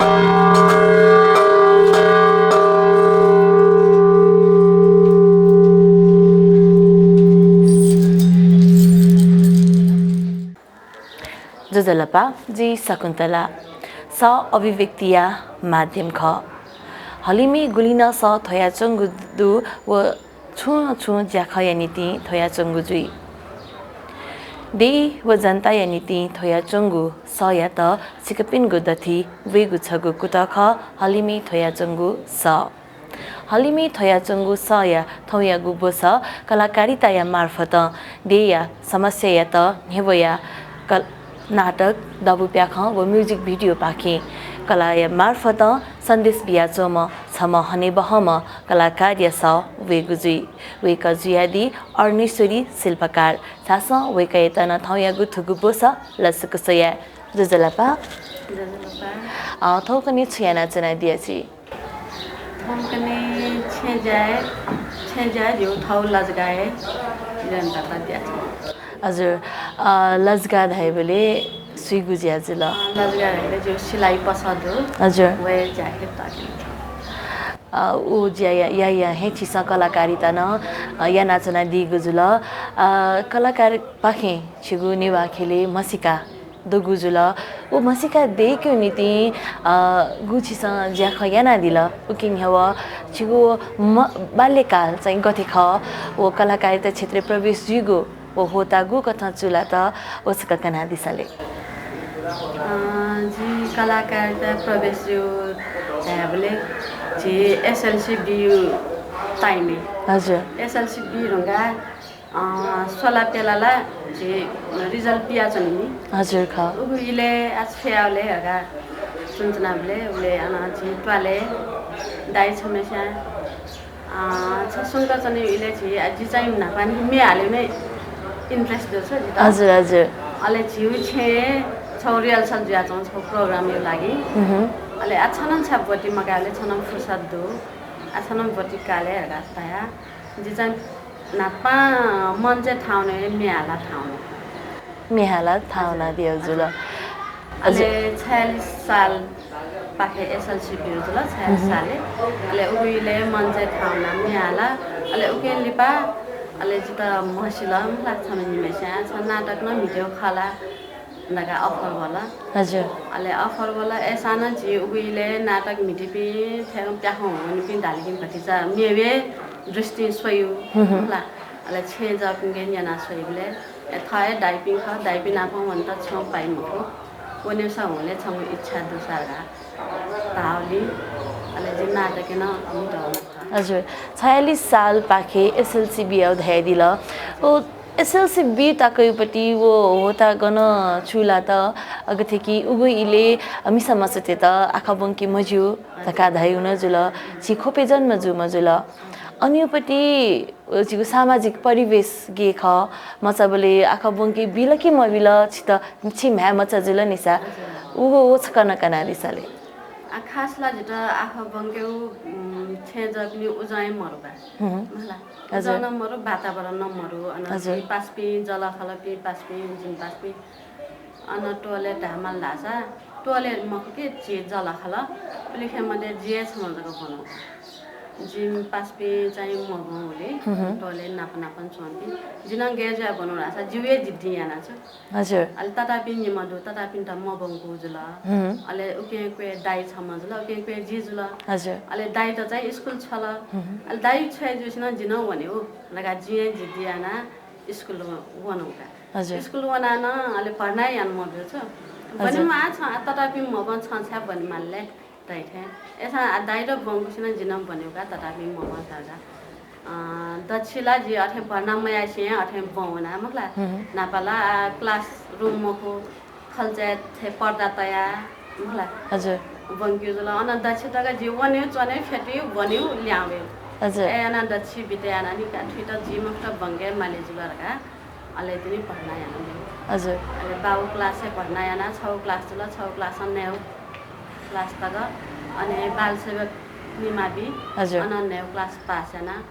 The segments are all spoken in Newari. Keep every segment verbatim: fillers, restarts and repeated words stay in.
ज्वजलपा, जि शकुन्तला। सः अभिव्यक्तिया माध्यम खः। हलिमय् गुलिं नं सः थ्वयाच्वंगु दु व छुं छुं ज्याखँया निंतिं थ्वयाच्वंगु जुइ। देय् व जनताया निंतिं थ्वयाच्वंगु सःयात छिकपिनिगु दथुइ वयेगु छगू कुतः खः हलिमय् थ्वयाच्वंगु सः। हलिमय् थ्वयाच्वंगु सःया थौंयागु ब्वसः कलाकारिताया मार्फतं देय्‌या समस्यायात न्ह्यब्वयाः कल-, नाटक, दबू प्याखं व music video पाखें कलाया मार्फतं सन्देश बियाच्वंम्ह छम्ह हनेबहःम्ह कलाकारया सः वयेगु जुइ। वय्‌कः जुयादी अरुणेश्वरी शिल्पकार। झासँ वय्‌कःयात नं थौंयागु थुगु ब्वसः लसकुस याये। ज्वजलपा। ज्वजलपा। अ, थौंकन्हय् छु यानाच्वनादिया छि? थौंकन्हय् छेँज्याय्, छेँज्याय् झीगु थःगु लजगाय् जनतात द्याच्वना। हजुर, अ, लजगाः धाइबलय् सुइगु ज्या जुल? अ, लजगाः धाइबलय् झीगु सिलाइ पसः दु। हजुर। वय् ज्याकेट तःकेत। अ, उ ज्या या, या, या हे छिसं कलाकारिता नं, अ, यानाच्वनादीगु जुल। अ, कलाकारपाखें छिगु नेवाः ख्यलय् म्हसीका दुगु जुल। व म्हसीका दयेकेगु निंतिं, अ, गु छिसं ज्याखँ यानादिल, उकिं न्ह्यः छिगु म-, बाल्यकाल चाहिँ गथे खः, व कलाकारिता क्षेत्रय् प्रवेश जुइगु व होता गुकथं चूलात, व छकः कनादिसँ ले। अ, जि कलाकारिता प्रवेश जुइ धायेबलय् झी एसएलसी बी time-य्। हजुर। एसएलसी बी धुंकाः अँ, स्वला प्यला ला झी result पियाच्वनी नि। हजुर, खः। उगु इलय् आः छु यायेगु ले धकाः च्वनाच्वनाबलय् उबलय् अन झी त्वालय् दाइ छम्हस्यां, अँ, छ स्वंकाच्वनी इलय् झी, आ, जि चाहिँ न्हापा नि म्ये हालेगु नि interest दु छ जितः। हजुर, हजुर। अले झीगु छेँय् छगू rehearsal जुयाच्वं छगू program-या लागि। अले आ छ नं छाय् ब्वति मकायेगु ले, छ नं फुर्सद दु। आ छ नं ब्वति का ले धकाः धया। जि चाहिँ न्हापां मञ्चय् थाहां वनेगु म्ये हालाः थाहां वना। म्ये हालाः थाहां वनादिया जुल। अले छयालिस साल पाखे एसएलसी बी जुल, छयालिस सालय्। अले उगु इलय् मञ्चय् थाहां वना म्ये हालाः, अले उकिं लिपा अले जितः म्हसिल, मला छम्ह निम्हस्यां छं नाटक नं म्हितेगु खः ला धकाः offer वल। हजुर। अले offer वल, अय्‌सां नं झी उगु इलय् नाटक म्हितीपिं, थ्व प्याखं वःनिपिं धाःसा भतिचा मेगु दृष्टिं स्वइ, हम्म। मला। अले छेँजःपिन्के न्यना स्वइबलय्, ए, थः हे दाइपिं खः, दाइपिं नाप वनेत छ्यं पाइ मखु। वनेसा हुँ ले छंगु इच्छा दुसा धकाः धाःगुलिं, अले जि नाटकय् नं म्हितः वना। हजुर, छयालिस साल पाखे एसएलसी बी धयादिल। व एसएलसी बी ताकयुपति व होता गन चूलात, अ, गथे कि उगु इलय्, अ, मिसा मचातय्‌त आखः ब्वंके मज्यू धकाः धयागु नं जुल। झी ख्वपय् जन्म जूम्ह जुल। अनयुपति, अ, झीगु सामाजिक परिवेश गथे खः, मचाबलय् आखः ब्वंके बिल कि मबिल, छित, छि म्ह्याय् मचा जुल नि सा, उगु व छकः नं कनादिसँ ले। आ, खास ला जितः आखः ब्वंकेगु, उम्, छेँजःपिनि उजं हे मरु का। हम्म। मला। हजुर। उजं नं मरु, वातावरण नं मरु। अन हजुर। झी पासापिं, जःलाखःलापिं पासापिं, जिमि पासापिं। अन टोलय् धायेमाल धाःसा, टोलय् मखु कि झी जःलाखःला, उलिखे मध्ये जि हे छम्ह जक ब्वना। जिमि पासापिं चाहिँ मब्वंगुलिं, हम्म। टोलय् नाप नापं च्वंपिं। जि नं गय् जुयाः ब्वना धाःसा, जिगु हे जिद्दिं यानाच्वना। हजुर। अले ततापिं निम्ह दु, ततापिन्त मब्वंकूगु जुल। हम्म। अले उकिं क्वय् दाइ छम्ह जुल, उकिं क्वय् जि जुल। हजुर। अले दाइत चाहिँ स्कुल छ्वल। हम्म। अले दाइ छ्वये जूसें नं जि नं वनेगु धकाः जिं हे जिद्दिं यानाः स्कुल वनेगु का। हजुर। स्कुल वनाः नं अले भर्ना याना मब्यू छु। हजुर। ब्वनेमाः छं, आ, ततापिं मब्वं, छं छाय् ब्वनेमाल ले? धाइ थें। अय्‌सां आ दाइत ब्वंकूसें नं जि नं ब्वनेगु का, ततापिं मब्वं धाःसा। अँ, दच्छि ला जि अथे भर्ना मयासें अथे ब्वं वना, मखु ला। हम्म। न्हापा ला, आ, classroom मखु, खल्चाय् थें पर्दा तयाः, मखु ला। हजुर। ब्वंकेगु जुल। अन दच्छि तक जि वनेगु, च्वनेगु, फ्यतुइगु, ब्वनेगु, ल्याहां वयेगु। हजुर। अय् यानाः दच्छि बितयाः नि का थुइत जि मखुत ब्वंके माले जुल धकाः। अले तिनि भर्ना यानादिल। हजुर। अले बागु class-य् भर्ना याना, छगू class जुल, छगू class-ं नयगू class तक, अन बालसेवक निमा बी, हजुर। अन नयगू class पास याना।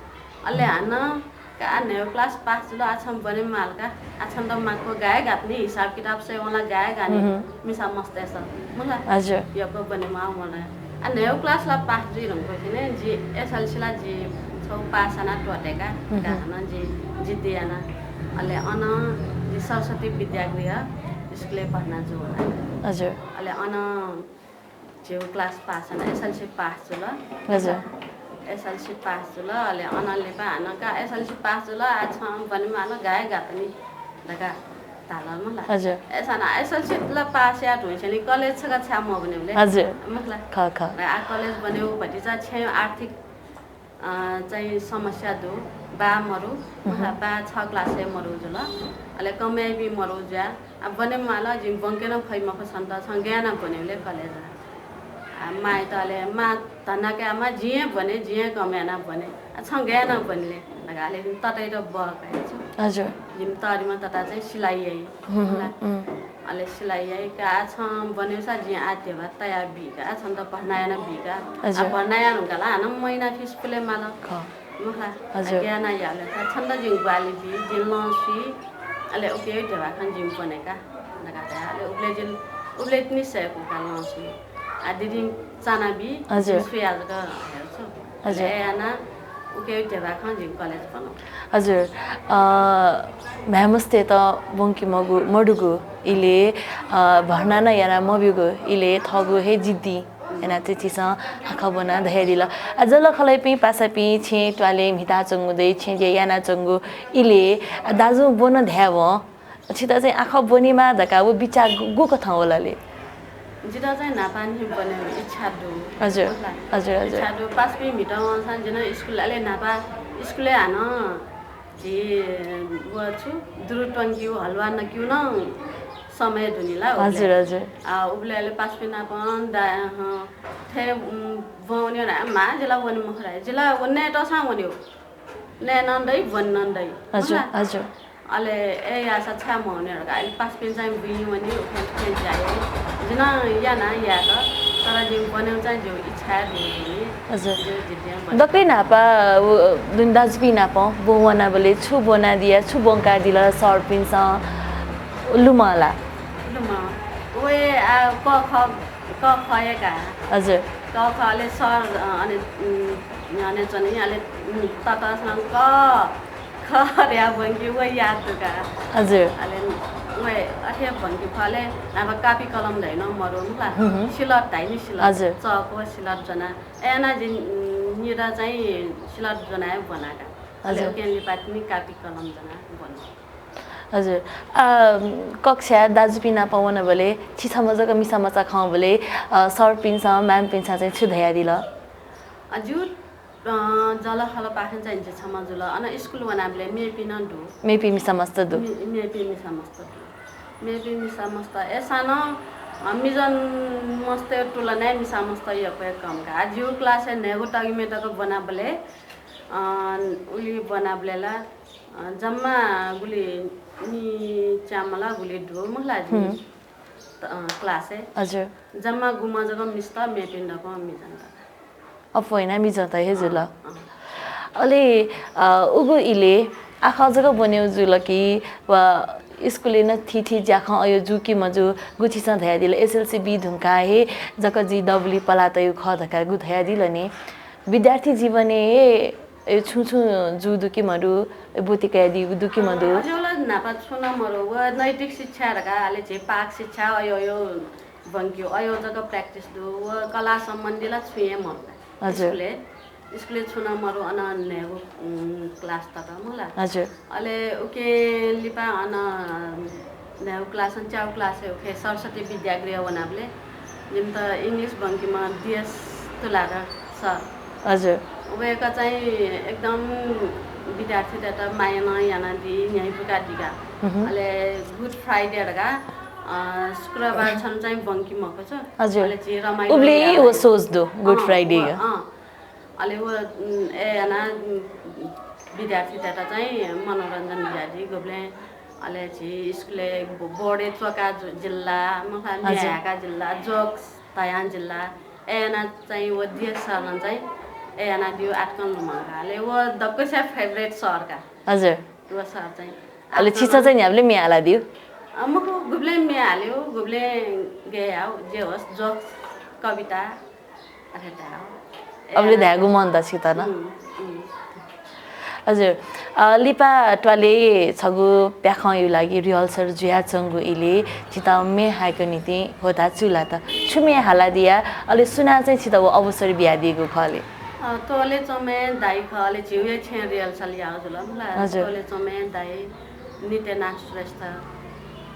अले हानं आ न्हय्गू class pass जुल, आ छं ब्वने माल का। आ छन्त माक्व गाये गात नि, हिसाब किताब सय् वंला गाये गानि। मिसा मस्तय्‌सं। मला? हजुर। यक्व ब्वने माः वंला। आ न्हय्गू class ला pass जुइ धुंकूबलय् जि SLC ला जि छगू pass याना त्वःते का। का हानं जि जिद्दी याना। अले अन जि सरस्वती विद्यागृह स्कुलय् भर्ना जू वना। हजुर। अले अन झिगू class pass याना, SLC pass जुल। हजुर। SLC pass जुल, अले अन लिपा हानं का SLC pass जुल, आ छं ब्वने माल, गाये गात नि धकाः धाल मला। हजुर। अय्‌सां SLC ला pass याये धुंसेंलि college छकः छाय् मब्वनेबलय्? हजुर। मला। खः, खः। आ college ब्वनेगु भतिचा छेँय् आर्थिक अ, चाहिँ समस्या दु। बा मरु, मला, बा छ class-य् मरु जुल। अले कमय् बी मरु जुया। आ ब्वने माल, जिं ब्वंके नं फइ मखु छन्त, छं गय् याना ब्वनेबलय् college। आ माइत अले, मां धन्दा काय् मां, जिं हे ब्वने, जिं हे कमय् याना ब्वने। आ छं गय् याना ब्वनेले धकाः अले जिं तताइत बहकाये छु। हजुर। जिमि तःधिम्ह तता चाहिँ सिलाइ याइ। मला। अले सिलाइ याइ का, आ छं ब्वनेसा जिं आ ध्यबा तया बी का, आ छन्त भर्ना याना बी का। हजुर। आ भर्ना याये धुंकाः ला हानं महिना fees पुले माल। खः। मला। हजुर। आ गय् याना याले का, छन्त जिं ग्वाहालि बी, जिं लं स्वी, अले उके ध्यबा खँ जिं ब्वने का धकाः धाये। अले उबलय् जिं, उबलय् तिनि सय्‌कू का लं स्वी। आ दिदिं चाना बी, हजुर। जिं स्वया जक हये छु। हजुर। अले याना उके ध्यबा खँ जिं college ब्वनु। हजुर। अ, म्ह्याय्‌मस्तय्‌त ब्वंके मगु, मदुगु इलय्, अ, भर्ना नं याना मब्यूगु इलय् थःगु हे जिद्दी याना चाहिँ छिसं आखः ब्वना धयादिल। आ जःलाखःलापिं पासापिं छेँ त्वालय् म्हिताच्वंगु दइ, छेँ ज्या यानाच्वंगु इलय्, आ दाजुं ब्वना धायेवं छित चाहिँ आखः ब्वनेमाः धकाः व बिचाः गु, गुकथं वल ले? जितः चाहिँ न्हापांनिसें ब्वनेगु इच्छा दु। हजुर, मला। हजुर, हजुर। इच्छा दु। पासापिं म्हितः वंसां जि नं स्कुल अले न्हापा स्कुलय् हानं झी व छु दुरु त्वंकेगु हलुवा नकेगु नं समय दु नि ला उबलय्। हजुर, हजुर। आ, उबलय् अले पासापिं नाप दा, अ, थथे, उम्, ब्वने वने, आ, म्हां जि ला वने मखु ला, जि ला व नयेतःसां वनेगु। नये नं दइ, ब्वने नं दइ। हजुर, मला। हजुर। अले ए याःसा छाय् मवने धकाः अले पासापिं चाहिँ बुँइ वनी, उखें थुखें ज्या याइ। जिं नं याना यायेत, तर जिं ब्वनेगु चाहिँ जिगु इच्छा हे दु नि। हजुर। जिगु जिद्दी हे ब्वने। दकलय् न्हापा व, दुने दाजुपिं नाप ब्वं वनाबलय् छु ब्वनादिया, छु ब्वंकादिल सरपिन्सं लुमं ला? लुमं। व हे आ, क ख, क ख हे का। हजुर। क ख अले सर, अ, अले, उम्, न्ह्यःने च्वनी, अले, उम्, ततःसं क ख धया ब्वंकी, व याद दु का। हजुर। अले व अथे ब्वंकी फु, अले न्हापा कापी कलम धइ नं मरु मला। हम्म। सिलट धइ नि सिलट। हजुर। चक व सिलट ज्वना। अय् याना जिं, उम्, निदँ चाहिँ सिलट ज्वना हे ब्वना का। अले हजुर। उकें लिपा तिनि कापी कलम ज्वना ब्वना। हजुर। अ, कक्षाय् दाजुपिं नाप वनाबलय् छि छम्ह जक मिसा मचा खंबलय्, अ, सरपिन्सं, म्यामपिन्सं चाहिँ छु धयादिल? अ, ज्यू, अ, जःलाखःलापाखें चाहिँ जि छम्ह जुल। अन स्कुल वनाबलय् मेपिं नं दु। मेपिं मिसा मस्त दु। मे-, मेपिं मिसा मस्त दु। मेपिं मिसा मस्त अय्‌सां नं, अ, मिजं मस्तय् तुलनाय् मिसा मस्त यक्व हे कम का। आ, जिगु class-य् न्हय्‌गू तगिमय् तक ब्वनाबलय्, अ, उलि ब्वनाबलय् ला अ, जम्मा गुलि निच्याम्ह ला गुलि दु मला जिमि, हम्म। त-, अ, class-य्। हजुर। जम्मा गुम्ह जक मिस्त, मेपिं दक्वं मिजंत। अप्वः याना मिजंत हे जुल। अँ, अँ। अले, अ, उगु इलय् आखः जक ब्वनेगु जुल कि वा स्कुलय् नं थीथी ज्याखँ अय् जू कि मजू, गु छिसं धयादिल, SLC बी धुंकाः हे जक जि दबुली पलाः तयेगु खः धकाः गु धयादिल नि। विद्यार्थी जीवनय् हे ए, छुं छुं जू दु कि मदु, ए, ब्वति कयादीगु दु कि मदु? अज्याःगु ला न्हापा छुं नं मरु। व नैतिक शिक्षा धकाः, अले झी पाक शिक्षा, अयो, अयो ब्वंकेगु, अयो जक practice दु। व कला सम्बन्धी ला छुं हे मरु। हजुर। स्कुलय्, स्कुलय् छुं नं मरु, अन न्हय्‌गू, उम्, class तक मला। हजुर। अले उके लिपा अन न्हय्‌गू class, च्यागू class-य् उखे सरस्वती विद्यागृह वनाबलय् जिमित English ब्वंकीम्ह DS तुलाधर सर। हजुर। वय्‌कः चाहिँ एकदम विद्यार्थीतय्‌त माया नं यानादी, न्ह्यइपुकादी का। हम्म। अले Good Friday धकाः, अ, शुक्रबार छन्हु चाहिँ ब्वंकी मखु छु। हजुर। अले झी रमाइलो उबलय् याये। व सोच दु, Good अँ, Friday व, का। अँ। अले व, उम्, अय् याना, उम्, विद्यार्थीतय्‌त चाहिँ मनोरञ्जन बियादी। गुबलें अले झी स्कुलय् बो-, board-य् च्वका जु-, जिल्ला, मखा हजुर। म्ये हाय्‌का जिल्ला, jokes धयां जिल्ला। अय् याना चाहिँ व DS सरं चाहिँ अय् यानादीगु आतकं लुमंका। अले व दक्वस्या favourite सर का। हजुर। व सर चाहिँ अले छिसं चाहिँ न्ह्याबलें म्ये हालादिउ? अ, मखु, गुबलें म्ये हाल्यो, गुबलें गय् याउ, जे होस्, जोक्स, कविता, अथे धाउ। अबले धायेगु मन दु छित नं? उम्, उम्। हजुर। अ, लिपा त्वालय् छगू प्याखंया लागि rehearsal जुयाच्वंगु इलय् छित म्ये हायेगु निंतिं ह्वःताः चूलात। छु म्ये हालादिया, अले सुनां चाहिँ छित व अवसर बियादीगु खः ले? अ, त्वालय् च्वंम्ह दाइ खः, अले झीगु हे छेँय् rehearsal याउ जुल मला। हजुर। त्वालय् च्वंम्ह दाइ नित्यनाथ श्रेष्ठ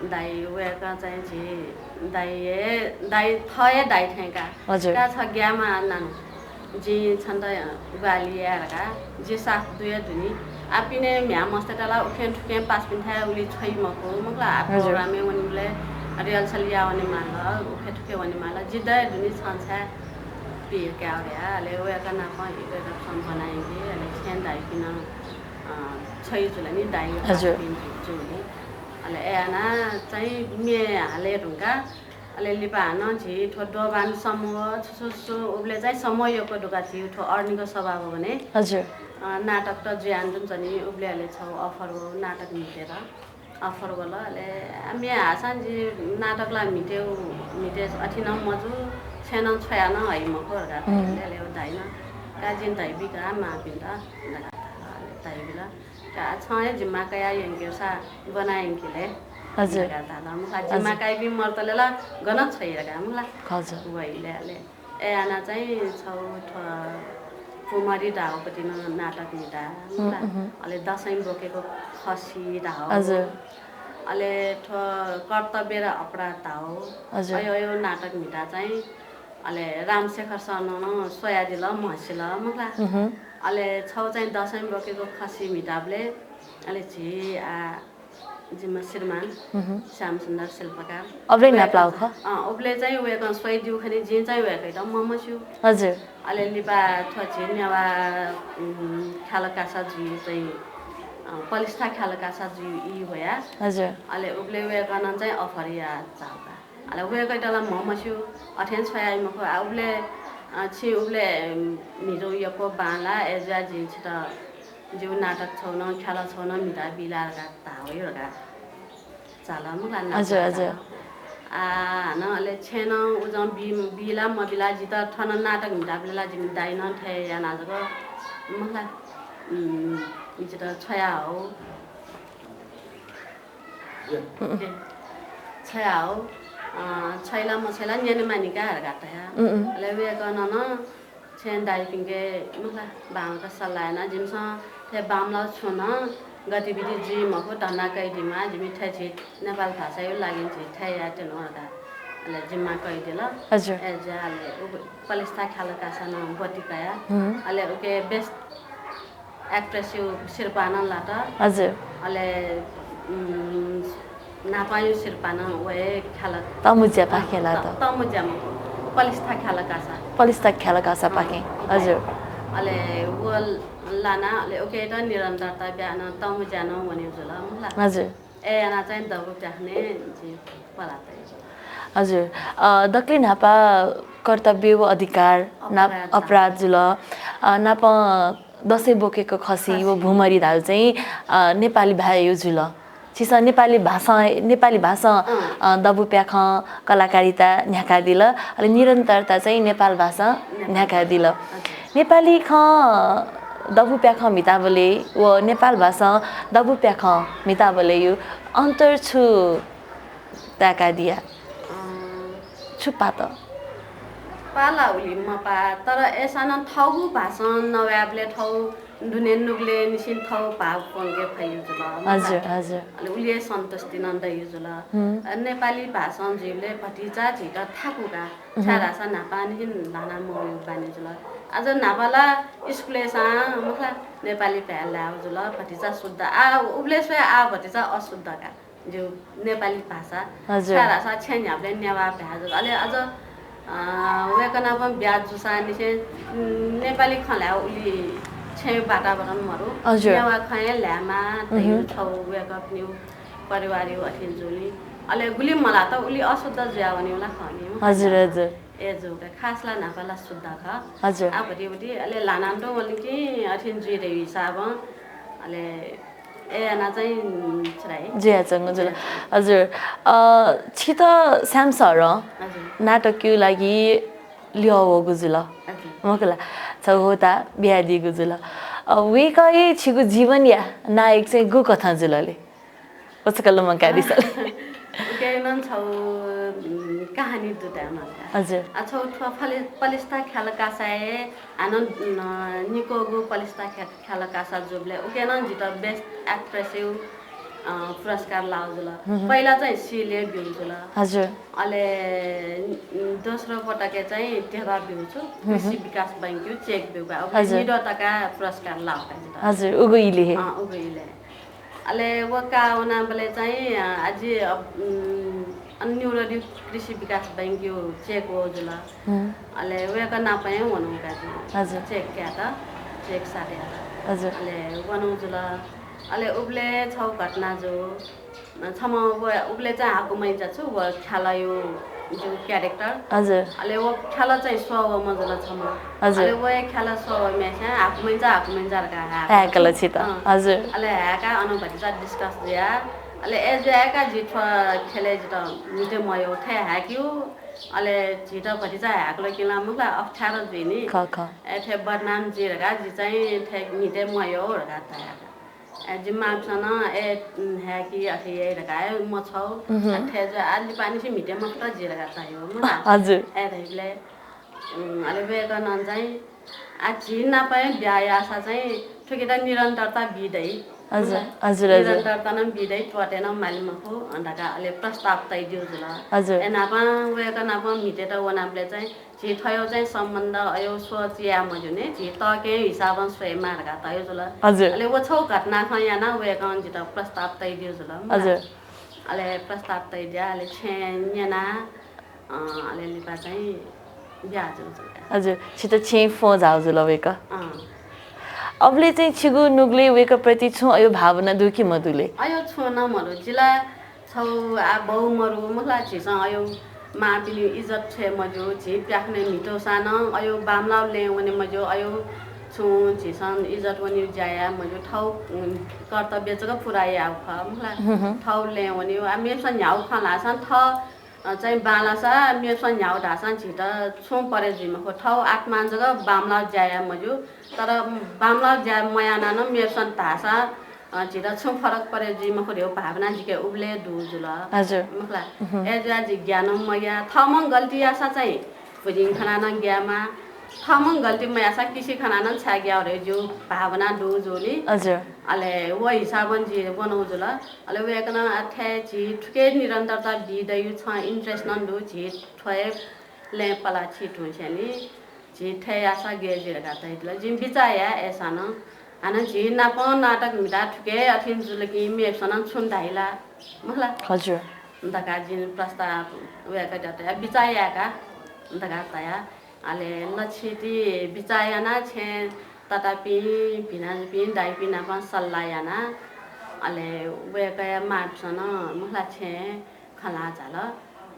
दाइ, वय्कः चाहिँ झी दाइ हे, दाइ थः हे दाइ थें का। हजुर। का छ ग्यामा नानु। जिं छन्त ग्वाहालि याये धकाः जि साथ दुया दुनि। आः पिने म्ह्याय् मस्तय्त ला उखें थुखें पासापिन्थाय् उलि छ्वइ मखु, मखु ला, आः हजुर। Program-य् वनीबलय्, rehearsal याः वनेमाल, उखें थुखें वनेमाल। जि दया दुनि छं छाय् पिकाये धया, अले वय्कः नाप वय्कःपिसं ब्वना यंकी, अले छेँय् दाइपिं नं, अ, छ्वइ जुल नि, दाइ हजुर। पासापिं जु नि। अले अय् याना चाहिँ म्ये हाले धुंका, अले लिपा हानं झी थ्व दोभान समूह छु छु छु उबलय् चाहिँ समूह यक्व दुका झी थ्व अरनिको सभाभवनय् हजुर। अ, नाटक त जुयान तुं च्वनी, उबलय् अले छगू offer वः नाटक म्हितेत। Offer वल, अले म्ये हाःसां जि नाटक ला म्हिते, म्हिते अथे नं मजू, छेँ नं छ्वया नं हइ मखु धकाः उम्। धाल। अले व दाइनं, का जिं धयाबी का मांपिन्त धकाः धाल, अले धयाबिल। का छं हे जिम्मा कयाः यंकेसा ब्वना यंके ले हजुर। धकाः धाल। मखु ला, जिम्मा हजुर। काइपिं मरतले ला गन छ्वइ धकाः मखु ला। हजुर। वइले अले अय् याना चाहिँ छगू थ्व भुमरी धाउपति नं नाटक म्हिता, उम्, उम्। अले दसैं बोकेको खसी धाउ। हजुर। अले थ्व कर्तव्य र अपराध धाउ। हजुर। अयो, अयो नाटक म्हिता चाहिँ अले रामशेखर सरनं नं स्वयादिल, म्हसिल, मखु ला। उम्। अले छगू चाहिँ दसैं बोकेको खसी म्हिताबलय् अले झी आ जिम्मा श्रीमान उहुँ। श्यामसुन्दर शिल्पकार। अबलय् वय्कः नापलाः खः? अँ, उबलय् चाहिँ वय्कलं स्वयादिउ खनी, जिं चाहिँ वय्कःयात ममस्यू। हजुर। अले लिपा थ्व झी नेवाः, उम्, ख्यालकासा जुइ चाहिँ, अँ, पलिस्था ख्यालकासा जुइ ई वया। हजुर। अले उबलय् वय्कलं चाहिँ offer याः झाःका। अले वय्कःयात ला ममस्यू, अथें छ्वयाइ मखु। आ, उबलय्, अ, छिं उबलय्, उम्, म्हितु यक्व बांला, अय्जुया जिं छित जिगु नाटक छगू नं, ख्यालः छगू नं म्हिता बिला धकाः धाः वइ धकाः झाल, मखु ला, नापलाः हजुर, हजुर। झाल। आ, हानं अले छेँ नं उजं बी, बिला मबिला, जितः थन नाटक म्हिता बिला ला जिमि दाइनं थथे याना जक, मखु ला, उम्, जितः छ्वया हौ। ए, छ्वया हौ, अ, छ्वइ ला मछ्वइ ला न्यने मानि का धकाः धया। उम्, उम्। अले वय्कलं नं छेँ दाइपिन्के, मखु ला, बांलाक सल्लाह याना, जिमिसं थथे बांमलाः छुं नं गतिविधि जुइ मखु, धन्दा कयादिमा, जिमि थथे झी नेपाल भाषाया लागिं झी थथे यायेत्यनु धकाः अले जिम्मा कयादिल। हजुर। अय्जुया अले उ पलिस्था ख्यालकासा नं ब्वति कया। हुँ। अले उके best actress-या सिरपाः नं लात। हजुर। अले, उम्, न्हापांया सिरपाः नं व हे ख्यालः तःमुँज्यापाखें अँ, लात। त-, तःमुँज्या मखु, पलिस्था ख्यालकासा। पलिस्था ख्यालकासापाखें, अँ, हजुर। अले व लाना, अले उकेत निरन्तरता बियाः नं तःमुँज्या नं वने जुल, मखु ला। हजुर। अय् याना चाहिँ दबू प्याखनय् जि पलाः तये जुल। हजुर। अ, दकले न्हापा कर्तव्य व अधिकार नाप-, अपराध जुल। अपराध जुल। अ, नाप दसैं बोकेको खसी व खसी। भुमरी धाउ चाहिँ, अ, नेपाली भाय् जुल। छिसं नेपाली भाषां, नेपाली भाषां, अँ। अ, दबू प्याखं कलाकारिता न्ह्याकादिल। अले निरन्तरता चाहिँ नेपाल भाषां नेपाल न्ह्याकादिल। हजुर। नेपाली खँ दबू प्याखं म्हिताबलय् व नेपाल भाषां दबू प्याखं म्हिताबलय् यु अन्तर छु ताय्कादिया? अँ। छु पात? पाः ला उलि मपाः, तर अय्सां नं थःगु भाषां नवायेबलय् थःगु दुने नुगलय् निसें थःगु भाव प्वंके फइ जुल। हजुर, हजुर। अले उलि हे सन्तुष्टि नं दइ जुल। हुँ। अ, नेपाली भाषां जुइबलय् भतिचा झीत थाकु का। हुँ। छाय्धाःसा न्हापांनिसें ल्हाना मवयेगु बानी जुल। अझ न्हापा ला स्कुलय् सां मखु ला नेपाली भाय् ल्हायेगु जुल, भतिचा शुद्ध। आ, उबलय् स्वयाः आ भतिचा अशुद्ध का। ज्यू, नेपाली भाषा। हजुर। छाय्धाःसा छेँ न्ह्याबलें नेवाः भाय् जुल। अले अझ, अ, वय्कः नाप ब्याहा जूसां निसें, उम्, नेपाली खँ ल्हायेगु उलि छेँय् वातावरण मरु। हजुर। नेवाः खँ हे ल्हायेमाः धइगु उहुँ। छगू वय्कःपिनिगु परिवारयु अथें जुल नि। अले गुलि मल्हात उलि अशुद्ध जुया वनेगु ला खः नि। हजुर, हजुर। ए जूगु खास ला न्हापा ला शुद्ध खः। हजुर। आ भति भति अले ल्हानां तुं वल कि अथें जुइ धइगु हिसाबं अले ए याना चाहिँ, उम्, छुराइ। जुयाच्वंगु जुल। हजुर। अ, छित श्याम सरं हजुर। नाटकया लागि ल्यः वःगु जुल। हजुर। मखुला, छगू होता बियादीगु जुल। अ, वय्कः हे छिगु जीवनया नायक चाहिँ गु कथं जुल ले? व छकः लुमंकादिसँ ले। उके नं छौ, उम्, कहानी दु धायेमाल का। हजुर। आ, छौ थ्व फले-, पलिस्था ख्यालः कासाय् हानं, उम्, निक्वःगु पलिस्था ख्या-, ख्यालः कासा जूबलय् उके नं जितः best actress यु, अ, पुरस्कार लाःगु जुल। हम्म। पहिला चाहिँ सिलय् ब्यूगु जुल। हजुर। अले, उम्, दोस्रो पटकय् चाहिँ ध्यबा ब्यूगु छु, हम्म। कृषि विकास बैंकयु cheque ब्यूगु। अब हजुर। निद्वः तका पुरस्कार लाःगु का जितः। हजुर, उगु इलय् हे। अँ, उगु इलय्। अले व का वनाबलय् चाहिँ, अ, आजि, अ, उम्, अन न्यूरदि कृषि विकास बैंकयु cheque वःगु जुल। हम्म। अले वय्कः नाप हे वनौ का जि। हजुर। Cheque कायेत, cheque साथयेत। हजुर। अले वनौ जुल। अले उबलय् छौ घटना जू। छम्ह व उबलय् चाहिँ हाकुमैंचा छु व ख्यालःयु जु character। हजुर। अले व ख्यालः चाहिँ स्वः वःम्ह जुल छम्ह। हजुर। अले व ख्यालः स्वः वःम्हेसिं हाकुमैंचा, हाकुमैंचा धकाः हाय्कल। हाय्कल छित। अँ। हजुर। अले हाय्का अन भतिचा discuss जुया। अले ए जुया का जि थ्व ख्यालय् जितः म्हिते मयउ थें हाय्किउ। अले झीत भतिचा हाय्कल कि ला मखुला अप्ठ्यारो जुइ नि। खः, खः। ए थें बदनाम जुइ धकाः जि चाहिँ थें म्हिते मयउ धकाः धया। ए, जिमि मांपिसं नं, ए, उम्, हाय्कि अथे याइ धकाः, ए, मछौ। उहुँ। अथे जुया, आ, लिपांनिसें म्हिते मखुत जि धकाः धयागु, मखुला। हजुर। ए, धइबलय्, उम्, अले वय्कलं चाहिँ, आ, झी नाप हे ब्याहा याःसा चाहिँ थुकित निरन्तरता बी दइ। हजुर, मखुला। हजुर, हजुर। निरन्तरता नं बी दइ, त्वःते नं माली मखु, अ, धकाः अले प्रस्ताव तयादिउ जुल। हजुर। ए, न्हापां वय्कः नाप म्हितेत वनाबलय् चाहिँ झी थ्वय् चाहिँ सम्बन्ध अय् सोच याये मज्यू नि, झी तःकें हिसाबं स्वयेमाः धकाः धयागु जुल। हजुर। अले व छौ घटना खँ यानाः वय्कलं जितः प्रस्ताव तयादिउ जुल, मखुला। हजुर। अले प्रस्ताव तयादिया, अले छेँय् न्यना, अ, अले लिपा चाहिँ ब्याहा जू जुल। हजुर, छित छेँय् फ्वं झाउ जुल वय्कः। अँ। अबलय् चाहिँ छिगु नुगलय् वय्कःप्रति छुं अय् भावना दु कि मदु ले? अय् छुं नं मदु। जिला छौ आ बौ मरु, मखुला, झीसं अय् मांपिनिगु इज्जत छ्वये मज्यू, झी प्याखनय् म्हितूसां नं अय् बांमलाः लँय् वने मज्यू, अय् छुं झीसं इज्जत वनेगु ज्या याये मज्यू, थौ, उम्, कर्तव्य जक पूरा यायेगु खः, मखुला। हम्म। थौ लँय् वनेगु, आ, मेपिसं न्ह्यागु खँ ल्हाःसां थः, अ, चाहिँ बांलाःसा मेपिसं न्ह्यागु धाःसां झीत छुं परे जुइ मखु, थौ आत्मां जक बांमलाः ज्या याये मज्यू, तर बांमलाः ज्या मयानाः नं मेपिसं धाःसा अ, झीत छुं फरक परे जुइ मखु धयागु भावना जिके उबलय् दु जुल। हजुर। मखुला। उहुँ। अय् जुया जि ग्यानं मग्या। थःम्हं गल्ती याःसा चाहिँ भुजिं खनाः नं ग्यायेमाः। थःम्हं गल्ती मयाःसा किसि खनाः नं छाय् ग्याउ धयागु भावना दु जूनि। हजुर। अले व हिसाबं जि वनौ जुल। अले वय्कलं अथे झी थुके निरन्तरता बी दइगु छं interest नं दु, झी थ्व हे लँय् पलाः छि धुंसेंलि झी थथे याःसा गय् जुइ धकाः धयादिल। जिं बिचाः याये अय्‌सां नं। हानं झी नापं नाटक म्हिता थुके अथें जुल कि मेपिसं नं छुं धाइ ला? मखुला। हजुर। धकाः जिं प्रस्ताव वय्‌कःयात बिचाः याये का धकाः धया। अले लच्छिति बिचाः यानाः छेँ ततापिं, भिनाजुपिं, दाइपिं नाप सल्लाह यानाः अले वय्‌कःया मांपिसं नं मखुला छेँ खँ ल्हाः झाल।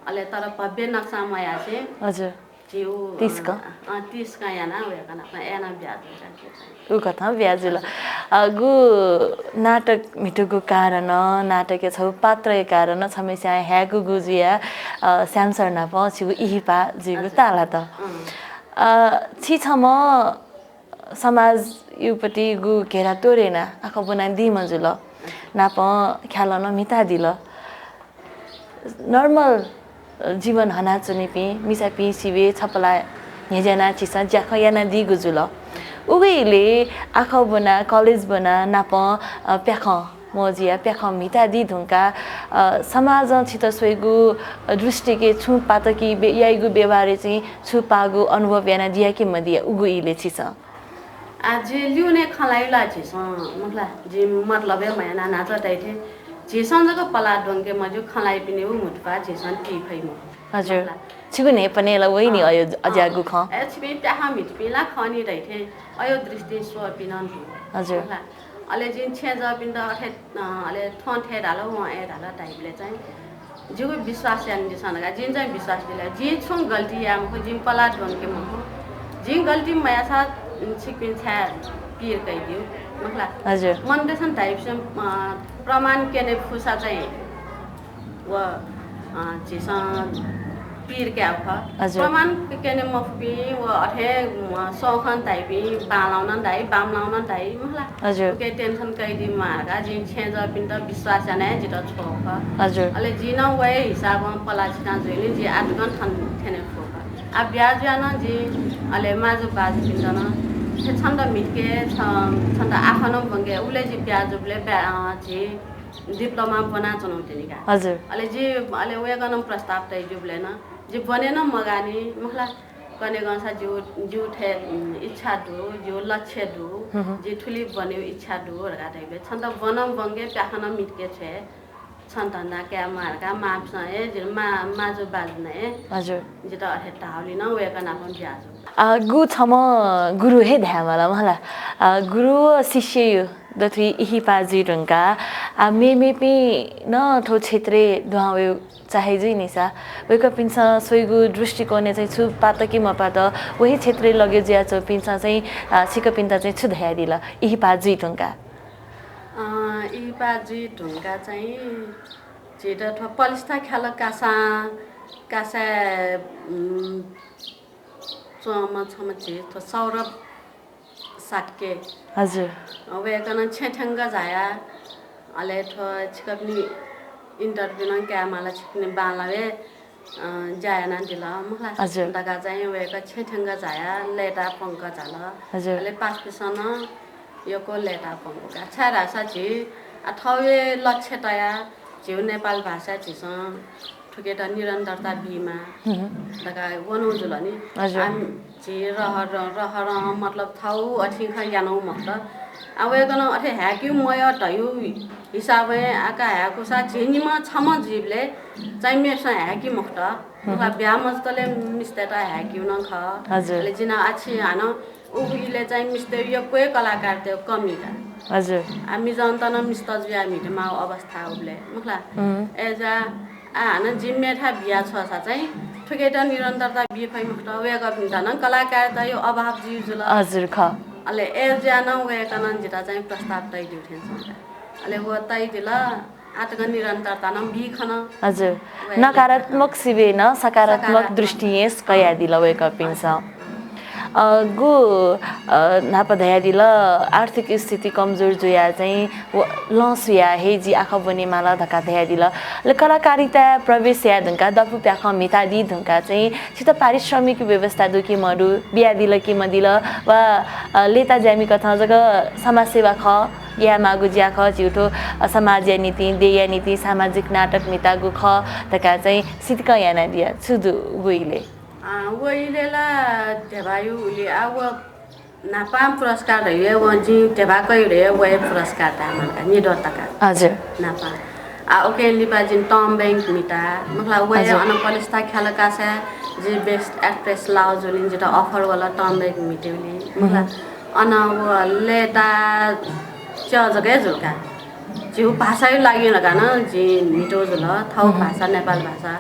अले तर भव्य नक्सां मयासें हजुर। झीगु, तीस्कं। अ, अ, तीस्कं यानाः वय्‌कः नाप अय्‌नं ब्याहा जुल। उ कथं ब्याहा जुल। हजुर। अ, गु नाटक म्हितुगु कारणं, नाटकया छगू पात्रया कारणं छम्हेस्यां हाय्‌कूगु जुयाः, अ, श्याम सर नाप छिगु इहिपा जुइगु हजुर। ताःलात। अँ। अ, छि छम्ह समाजयापट्टि गु घेरा तोरे यानाः आखः ब्वनादीम्ह जुल। नापं ख्यालं नं म्हितादिल। Normal जीवन हनाच्वनीपिं मिसापिं सिबें छपला न्ह्यज्यानाः झीसं ज्याखँ यानादीगु जुल। उबलय् आखः ब्वनाः, college ब्वनाः नापं, अ, प्याखं मजुयाः प्याखं म्हितादी धुंकाः, अ, समाजं छित स्वयेगु, अ, दृष्टिके छुं पात कि बे-, याइगु व्यवहारय् चाहिँ छु पाःगु अनुभव यानादिया कि मदिया उगु इलय् छिसं? आ, जि ल्यूने खँ ल्हाइ ला झीसं, मखुला, जि मतलब हे मयाना न्हाचः धाइथें, झीसं जक पलाः द्वंके मज्यू, खँ ल्हाइपिनिगु म्हुतुप्वाः झीसं ती फइ मखु। हजुर। मखुला। छिगु न्हाय्‌पनय् ला वइ नि अँ, अज्याःगु अँ। खँ। ए, छिपिं प्याखं म्हितुपिं ला खः नि धाइथें, अय् दृष्टिं स्वःपिं नं दु। हजुर। मखुला। अले जिं छेँजःपिन्त अथे, अँ, अले थ्वं थथे धाल, वं अथे धाल धाइबलय् चाहिँ, जिगु विश्वास यानादिसँ धकाः जिं चाहिँ विश्वास बिल। जिं छुं गल्ती याये मखु, जिं पलाः द्वंके मखु। जिं गल्ती मयाःसा छिकपिं छाय् पीर कयादिउ? मखला। हजुर। मनूतय्‌सं धाइपिसं, अ, प्रमाण क्यने फुसा चाहिँ व, अ, झीसं पीर काये खः। हजुर। प्रमाण क्यने मफुपिं व अथे, अ, सौखं धाइपिं बांलाउन धाइ, बांमलाउन धाइ, मखला। हजुर। उके tension कइदी मारका, जिं छेँजःपिन्त विश्वास यानाः जितः छ्वः खः। हजुर। अले जिं नं वये हिसाबं पलाछिना जुइलिं जि आतकं थन थ्यने फु खः। आ ब्याहा जुयाः नं जिं अले माजु बाजुपिन्त नं, "हे छन्त म्हितके, छ-, छन्त आखः नं ब्वंके।" उबलय् जि ब्याहा जूबलय् ब्या-, अ, झी diploma ब्वनाच्वनागु तिनि का। हजुर। अले जि, अले वय्‌कलं प्रस्ताव तयादीबलय् नं जि ब्वने नं मगानि, मखला। कने गंसा जिगु, जिगु थें, उम्, इच्छा दु, जिगु लक्ष्य दु, हम्म। जि थुलि ब्वनेगु इच्छा दु धकाः धाइबलय् छन्त ब्वनं ब्वंके, प्याखं नं म्हितके छ्वये। छन्त धन्दा काये म्वाः धकाः मांपिसं हे, जितः मा-, माजु बाजुनं हे हजुर। जितः अथे धाःगुलिं नं वय्‌कः नाप ब्याहा जू। अ, गु छम्ह गुरु हे धायेमाल मखला। अ, गुरु व शिष्यया दथुइ इहिपा जुइ धुंकाः, अ, मेमेपिं नं थ्व क्षेत्रय् दुहां वयेगु चाहे जुइ नि सा, वय्‌कःपिन्सं स्वइगु दृष्टिकोणय् चाहिँ छु पात कि मपात, व हे क्षेत्रय् लगे जुयाच्वंपिन्सं चाहिँ, अ, छिकपिन्त चाहिँ छु धयादिल, इहिपा जुइ धुंकाः? अ, इहिपा जुइ धुंकाः चाहिँ झीत थ्व पलिस्था ख्यालः कासां, कासाय्, उम्, च्वंम्ह छम्ह झी थ्व सौरभ शाक्य। हजुर। अ, वय्‌कलं छेँ थ्यंक झायाः, अले थ्व छिकपिनि interview नं कायेमाल, छिकपिनि बांलाःगु, अ, ज्या यानादिल, मखला। हजुर। धकाः चाहिँ वय्‌कः छेँ थ्यंक झायाः लय्‌ताः प्वंक झाल। हजुर। अले पासापिसं नं यक्व लय्‌ताः प्वंक का। छाय्‌धाःसा झी, अ, थौंया लक्ष्य तयाः झीगु नेपाल भाषाय् झीसं थुकियात निरन्तरता बीमाः हम्म। धकाः वनागु जुल नि। हजुर। आम झी रहर, रहरं मतलब थौं अथें खँ यानागु मखुत। आ, वय्‌कलं अथे हाय्‌केगु मयः धयागु हिसाबं आका हाय्‌कूसा झी निम्ह छम्ह जुइबलय् चाहिँ मेपिसं हाय्‌की मखुत। हम्म। उका ब्याहा मजुतले मिस्तय्‌त हाय्‌केगु नं खः। हजुर। अले जिं नं आछि हानं उगु इलय् चाहिँ मिस्तय् यक्व हे कलाकारतय् कमी का। हजुर। आ, मिजंत नं मिस्त जुयाः म्हितेमाःगु अवस्था उबलय्, मखला। हुँ। अय्‌जुयाः, आ, हानं जिं मेथाय् बिया छ्वःसा चाहिँ थुकियात निरन्तरता बी फइ मखुत, वय्‌कःपिन्त नं कलाकारतय् अभाव जुइ जुल। हजुर, खः। अले अय्‌जुयाः नं वय्‌कलं जितः चाहिँ प्रस्ताव तयादिउ थें च्वं का। अले व तयादिल, आः तक निरन्तरता नं बी खन। हजुर। वय्‌कलं नकारात्मक सिबें नं सकारात्मक सकारात्मक। दृष्टिं हे कयादिल वय्‌कःपिन्सं। अ, गु, अ, न्हापा धयादिल, आर्थिक स्थिति कमजोर जुयाः चाहिँ व लँ सुयाः हे जि आखः ब्वनेमाल धकाः धयादिल। अले कलाकारिताय् प्रवेश याये धुंकाः दपु प्याखं म्हितादी धुंकाः चाहिँ छित पारिश्रमिक व्यवस्था दु कि मदु, बियादिल कि मदिल, वा, अ, लय्‌ताः ज्यामि कथं जक समाजसेवा खः, यायेमाःगु ज्या खः, झीगु थ्व, अ, समाजया निंतिं, देय्‌या निंतिं सामाजिक नाटक म्हितागु खः धकाः चाहिँ सितिकं यानादिया छु दु गु इलय्? अ, व इलय् ला ध्यबाया उलि, आ, व न्हापां पुरस्कार धइगु हे, व जिं ध्यबा कयागु हे व हे पुरस्कार धायेमाल का, निद्वः तका। हजुर। न्हापां। आ, उकें लिपा जिं टर्म ब्याङ्क म्हिता, मखला, व हे हजुर। अन पलिस्था ख्यालः कासाय् जि best actress लाःगु जुलिं जितः offer वल टर्म ब्याङ्क म्हितेगुलिं, मखला। हम्म। अन व लय्‌ताः च्यः जक हे जुल का। झीगु भाषाया लागिं धकाः नं जिं म्हितू जुल, थौं हम्म। भाषा, नेपाल भाषा।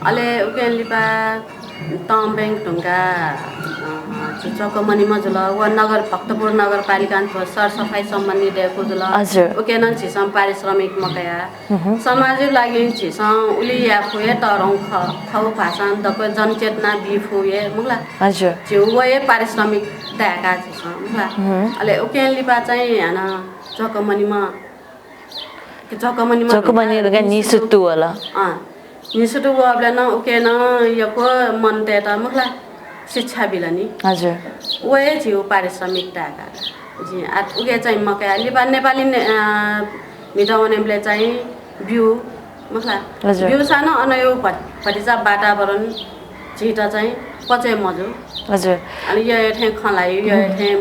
अले उकें लिपा टर्म ब्याङ्क धुंकाः, अ, झी च्वकमनिम्ह जुल, व नगर, भक्तपुर नगरपालिकां थ्व सरसफाइ सम्बन्धी दयेकू जुल। हजुर। उकें नं झीसं पारिश्रमिक मकया। हम्म। समाजया लागिं झीसं उलि याये फु हे तःधंगु खः, थौं भाषां दक्व जनचेतना बी फु हे, मखला। हजुर। झीगु व हे पारिश्रमिक ताय्‌का झीसं, मखला। हम्म। अले उकें लिपा चाहिँ हानं च्वकमनिम्ह च्वकमनिम्ह च्वकमनिम्ह धुंकाः निसुतु वल। अँ, निसुतु वःबलय् नं उके नं यक्व मनूतय्‌त, मखला, शिक्षा बिल नि। हजुर। व हे झीगु पारिश्रमिक ताय्‌का। जि आ, उके चाहिँ मकया। लिपा नेपाली ने-, अ, म्हितः वनेबलय् चाहिँ ब्यू, मखला। हजुर। ब्यूसा नं अनया भत-, भतिचा वातावरण झीत चाहिँ पचे मजू। हजुर। अनि यःया थें खँ ल्हाइ, यःया हम्म। थें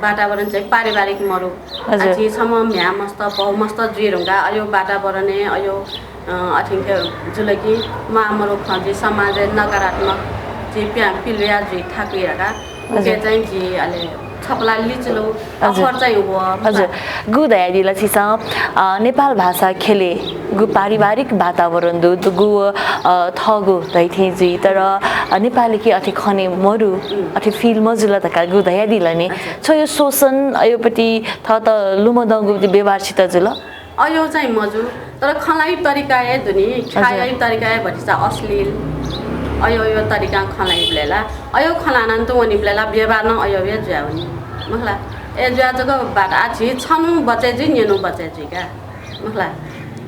वातावरण चाहिँ पारिवारिक मरु। हजुर। आ, झी छम्ह म्ह्याय्‌मस्त, भौमस्त जुइ धुंकाः अयो वातावरणय्, अयो, अ, अथें जुल कि म्वाःमरु खँ झी समाजय् नकारात्मक झी प्या-, पिलुया जुइ थाकुइ धकाः उके हजुर। चाहिँ झी अले छपला लिचिलो, हजुर। अफर चाहिँ हो। हजुर। गु धयादिल छिसं, अ, नेपाल भाषा ख्यले गु पारिवारिक वातावरण दु, दु गु, अ, थःगु धैथें जुइ, तर, अ, नेपाली कि अथे खने मरु, उम्। अथे feel मजुल धकाः गु धयादिल नि। हजुर। छयो शोषण अयोपति थःत लुमदंगु व्यवहार छित जुल? अयो चाहिँ मजु, तर खँ ल्हाइ तरिका हे दुनि, हजुर। ख्याइ तरिका हे भतिचा अश्लील। अयो, अयो तरिका खँ ल्हाइबलय् ला, अयो खँ ल्हानान तुं वनिबलय् ला व्यवहार नं अयो हे जुया वनी। मखला, ए जुया जक बात आ झी छनु बचे जुइ, न्यनु बचे जुइ का। मखला,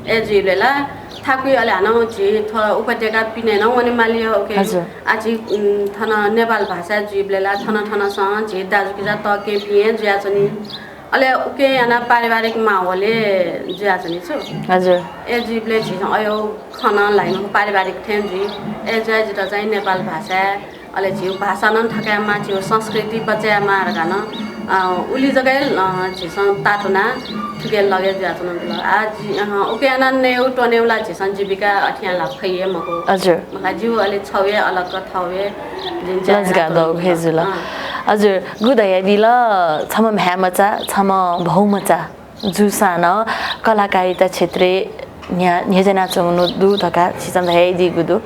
ए जुइबलय् ला थाकुइ अले हानं झी थ्व उपत्यका पिने नं वने माली हो, ओके। हजुर। आ झी, उम्, थन नेपाल भाषा जुइबलय् ला थन थनसं झी दाजुकिजा तके पिए जुया च्वनी। अले उके याना पारिवारिक माहौल हे जुया च्वनी छु। हजुर। ए जुइबलय् झीसं अयो खँ ल्हाइमखु पारिवारिक थें जुइ। ए जुया जित चाहिँ नेपाल भाषा, अले झीउ भाषा नं थकायेमा, झीउ संस्कृति बचयेमा धकाः नं, अ, उलि जक हे, अ, झीसं तातुना थुके लगे जुया च्वनादिल। आ, झी, अ, उके याना नयेउ त्वनेउ ला झीसं जीविका अथे याना ला फइ हे मखु। हजुर। मखला जिउ अले छौ हे अलग थौ हे जिं लजगाः दौ हे जुल। अँ। हजुर, गु धयादिल, छम्ह म्ह्याय्‌मचा, छम्ह भौमचा जूसां नं कलाकारिता क्षेत्रय् न्ह्या-, न्ह्यज्यानाच्वंगु दु धकाः छिसं धयादीगु दु।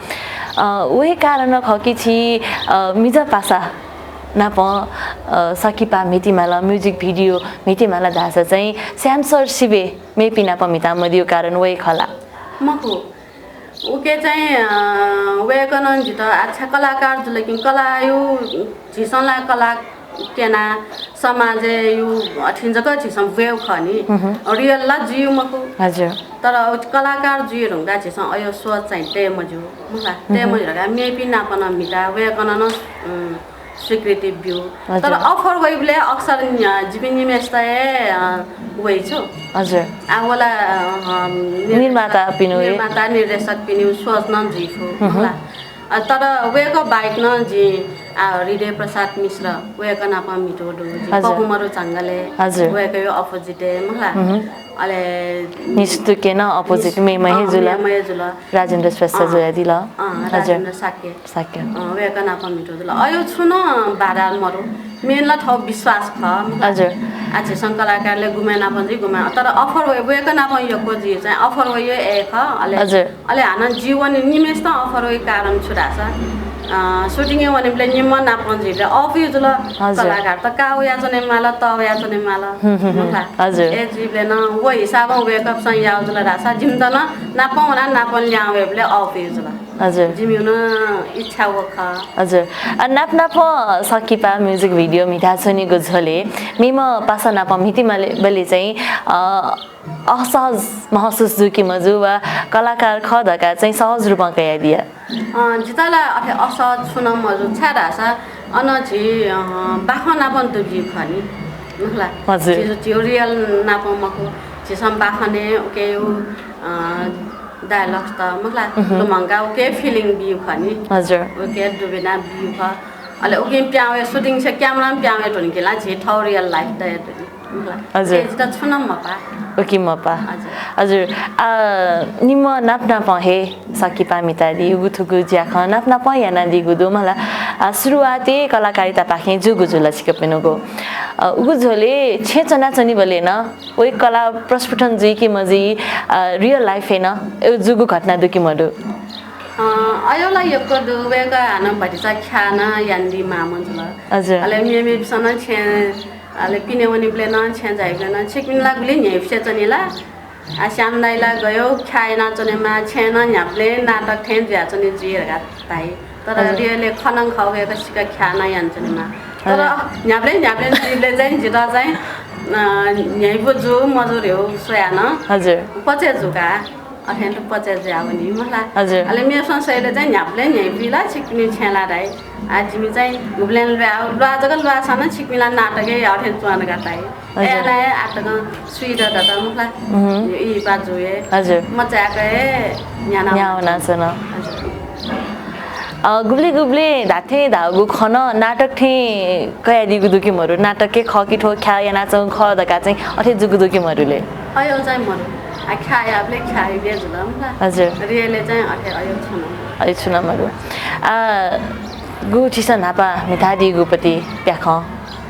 अ, व हे कारण खः कि छि, अ, मिजंपासा नाप, अ, संकिपा म्हितेमाल, music video म्हितेमाल धाःसा चाहिँ श्याम सर सिबें मेपिं नाप म्हिता मदिउ कारण व हे खः ला? मखु। उके चाहिँ, अ, वय्‌कलं जितः अच्छा कलाकार जुल कि कलायु झीसं ला कला क्यना समाजय् यु अथिं जक झीसं ब्वयेउ खः नि। हम्म। Real ला जुइउ मखु। हजुर। तर कलाकार जुइ धुंका झीसं अयो सोच चाहिँ तये मज्यू। मखला, तये हम्म। मज्यू धकाः मेपिं नाप नं म्हिता, वय्‌कलं नं, अ, स्वीकृति ब्यू। हजुर। तर offer वइबलय् अक्सर नि-, जिपिं निम्हेसित हे, अ, वइ छु। हजुर। आ, वला, अ, निर्मातापिनि वइ। निर्माता, निर्देशकपिनि सोच नं जुइ फु, हम्म। मखला। अ, तर वय्‌कः बाहेक नं जिं, आ, हृदय प्रसाद मिश्र, वय्‌कः नाप म्हितु दु, जिं हजुर। पपुमरु झंगलय्, हजुर। वय्‌कःयो opposite हे, मखला। हम्म। अले निस्तुके नं opposite नि-, मेम्ह हे अँ, जुल। मेम्ह हे जुल। राजेन्द्र श्रेष्ठ अँ। जुया दिल। अँ, हजुर। राजेन्द्र शाक्य। शाक्य। अँ, वय्‌कः नाप म्हितु जुल। अयो छुं नं बाधा मरु। Main ला थौ विश्वास खः। हजुर। आ, झीसं कलाकारले गुम्हय् नाप जुइ, गुम्हय्। तर offer वइ, वय्‌कः नाप यक्व जुइ चाहिँ offer वइ हे खः। अले, हजुर। अले हानं जिउ वने निम्हेसित offer वइ कारण छु धाःसा, अ, shooting य् वनेबलय् निम्ह नाप जुइबलय् off यु जुल। हजुर। कलाकार त का वया च्वने माल, त वया च्वने माल। हम्म, हम्म, हम्म। मखला। हजुर। ए जुइबलय् नं व हिसाबं वय्‌कःपिसं याउ जुल धाःसा जिमित नं नाप वना नाप ल्यां वयेबलय् off यु जुल। हजुर। जिमिउ नं इच्छा व खः। हजुर। अ, नाप नाप संकिपा music video म्हिता च्वनीगु झ्वलय् मेम्ह पासा नाप म्हितेमाल बलय् चाहिँ, अ, असहज महसुस जू कि मजू वा कलाकार खः धकाः चाहिँ सहज रूपं कयादिया? अ, जितः ला अथे असहज छुं नं मजू, छाय् धाःसा अन झी, अ, बाखं नाप दुब्यू खः नि। मखला। हजुर। झी, झी real नाप मखु, झीसं बाखं हे उके यु, अ, dialogue त, मखला, उहुँ। लुमंका उके feeling बिउ खः नि। हजुर। उके दुबिना बिउ खः। अले उके प्यावे shooting से camera प्यावे धुनके ला झी थौ real life दये धुन। मखला। हजुर। उके जितः छुं नं मपा। उके मपा। हजुर। हजुर। आ, निम्ह नाप नाप हे संकिपा म्हितादी, उगु थुगु ज्याखं नाप नाप यानादीगु दु मला। आ, सुरुवात हे कलाकारिता पाखें जूगु जुल छिकपिनिगु। अ, उगु झ्वलय् छेँ च्वनाच्वनीबलय् नं वइ कला प्रस्फुटन जुइ कि मजुइ, अ, real life य् नं जूगु घटना दु कि मदु? अ, अयो ला यक्व दु, वय्‌कः हानं भतिचा ख्याः नं यानादी माःम्ह जुल। हजुर। अले मेमेपिसं नं छेँ, अले पिने वनीबलय् नं छेँ झाइबलय् नं छिकपिनि ला गुलि न्ह्यइपुसे च्वनी ला? आ, श्याम दाइ ला गयो ख्याः यानाच्वनेमा, छेँ नं न्ह्याबलें नाटक थें जुयाच्वने जुइ धकाः धाइ। तर हजुर। Real य् खँ नं खः, वय्‌कः सिक्क ख्याः नं यानाच्वनेमा। तर हजुर। न्ह्याबलें, न्ह्याबलें जुइबलय् चाहिँ जितः चाहिँ, अ, न्ह्यइपु जू मजू धइगु स्वयाः नं हजुर। पचे जू का, अथें त पचे जुयावनी मला। हजुर। अले मेपिसं स्वयेबलय् चाहिँ न्ह्याबलें न्ह्यइपुइ ला छिकपिनि छेँ ला धाइ। आ, जिमि चाहिँ गुबलें ल्वाः, ल्वाः जक ल्वाःसां नं छिकपिं ला नाटक हे याउ थें च्वं धकाः धाइ। हजुर। ए, अले आतकं सुइदँ दत मखला। उहुँ। ई बाजु हे। हजुर। मचाय्‌क हे न्ह्याना न्ह्यावनाच्वन। हजुर। अ, गुबलें गुबलें धात्थें धाःगु खँ नं नाटक थें कयादीगु दु कि मरु? नाटक हे खः कि थ्व ख्याः यानाच्वंगु खः धकाः चाहिँ अथे जूगु दु कि मरु ले? अयो चाहिँ मरु। आ, ख्याः याबलय् ख्याः हे जुल मखला। हजुर। Real य् चाहिँ अथे अयो छुं नं। अयो छुं नं मरु। आ, गु छिसं न्हापा म्हितादीगु पति प्याखं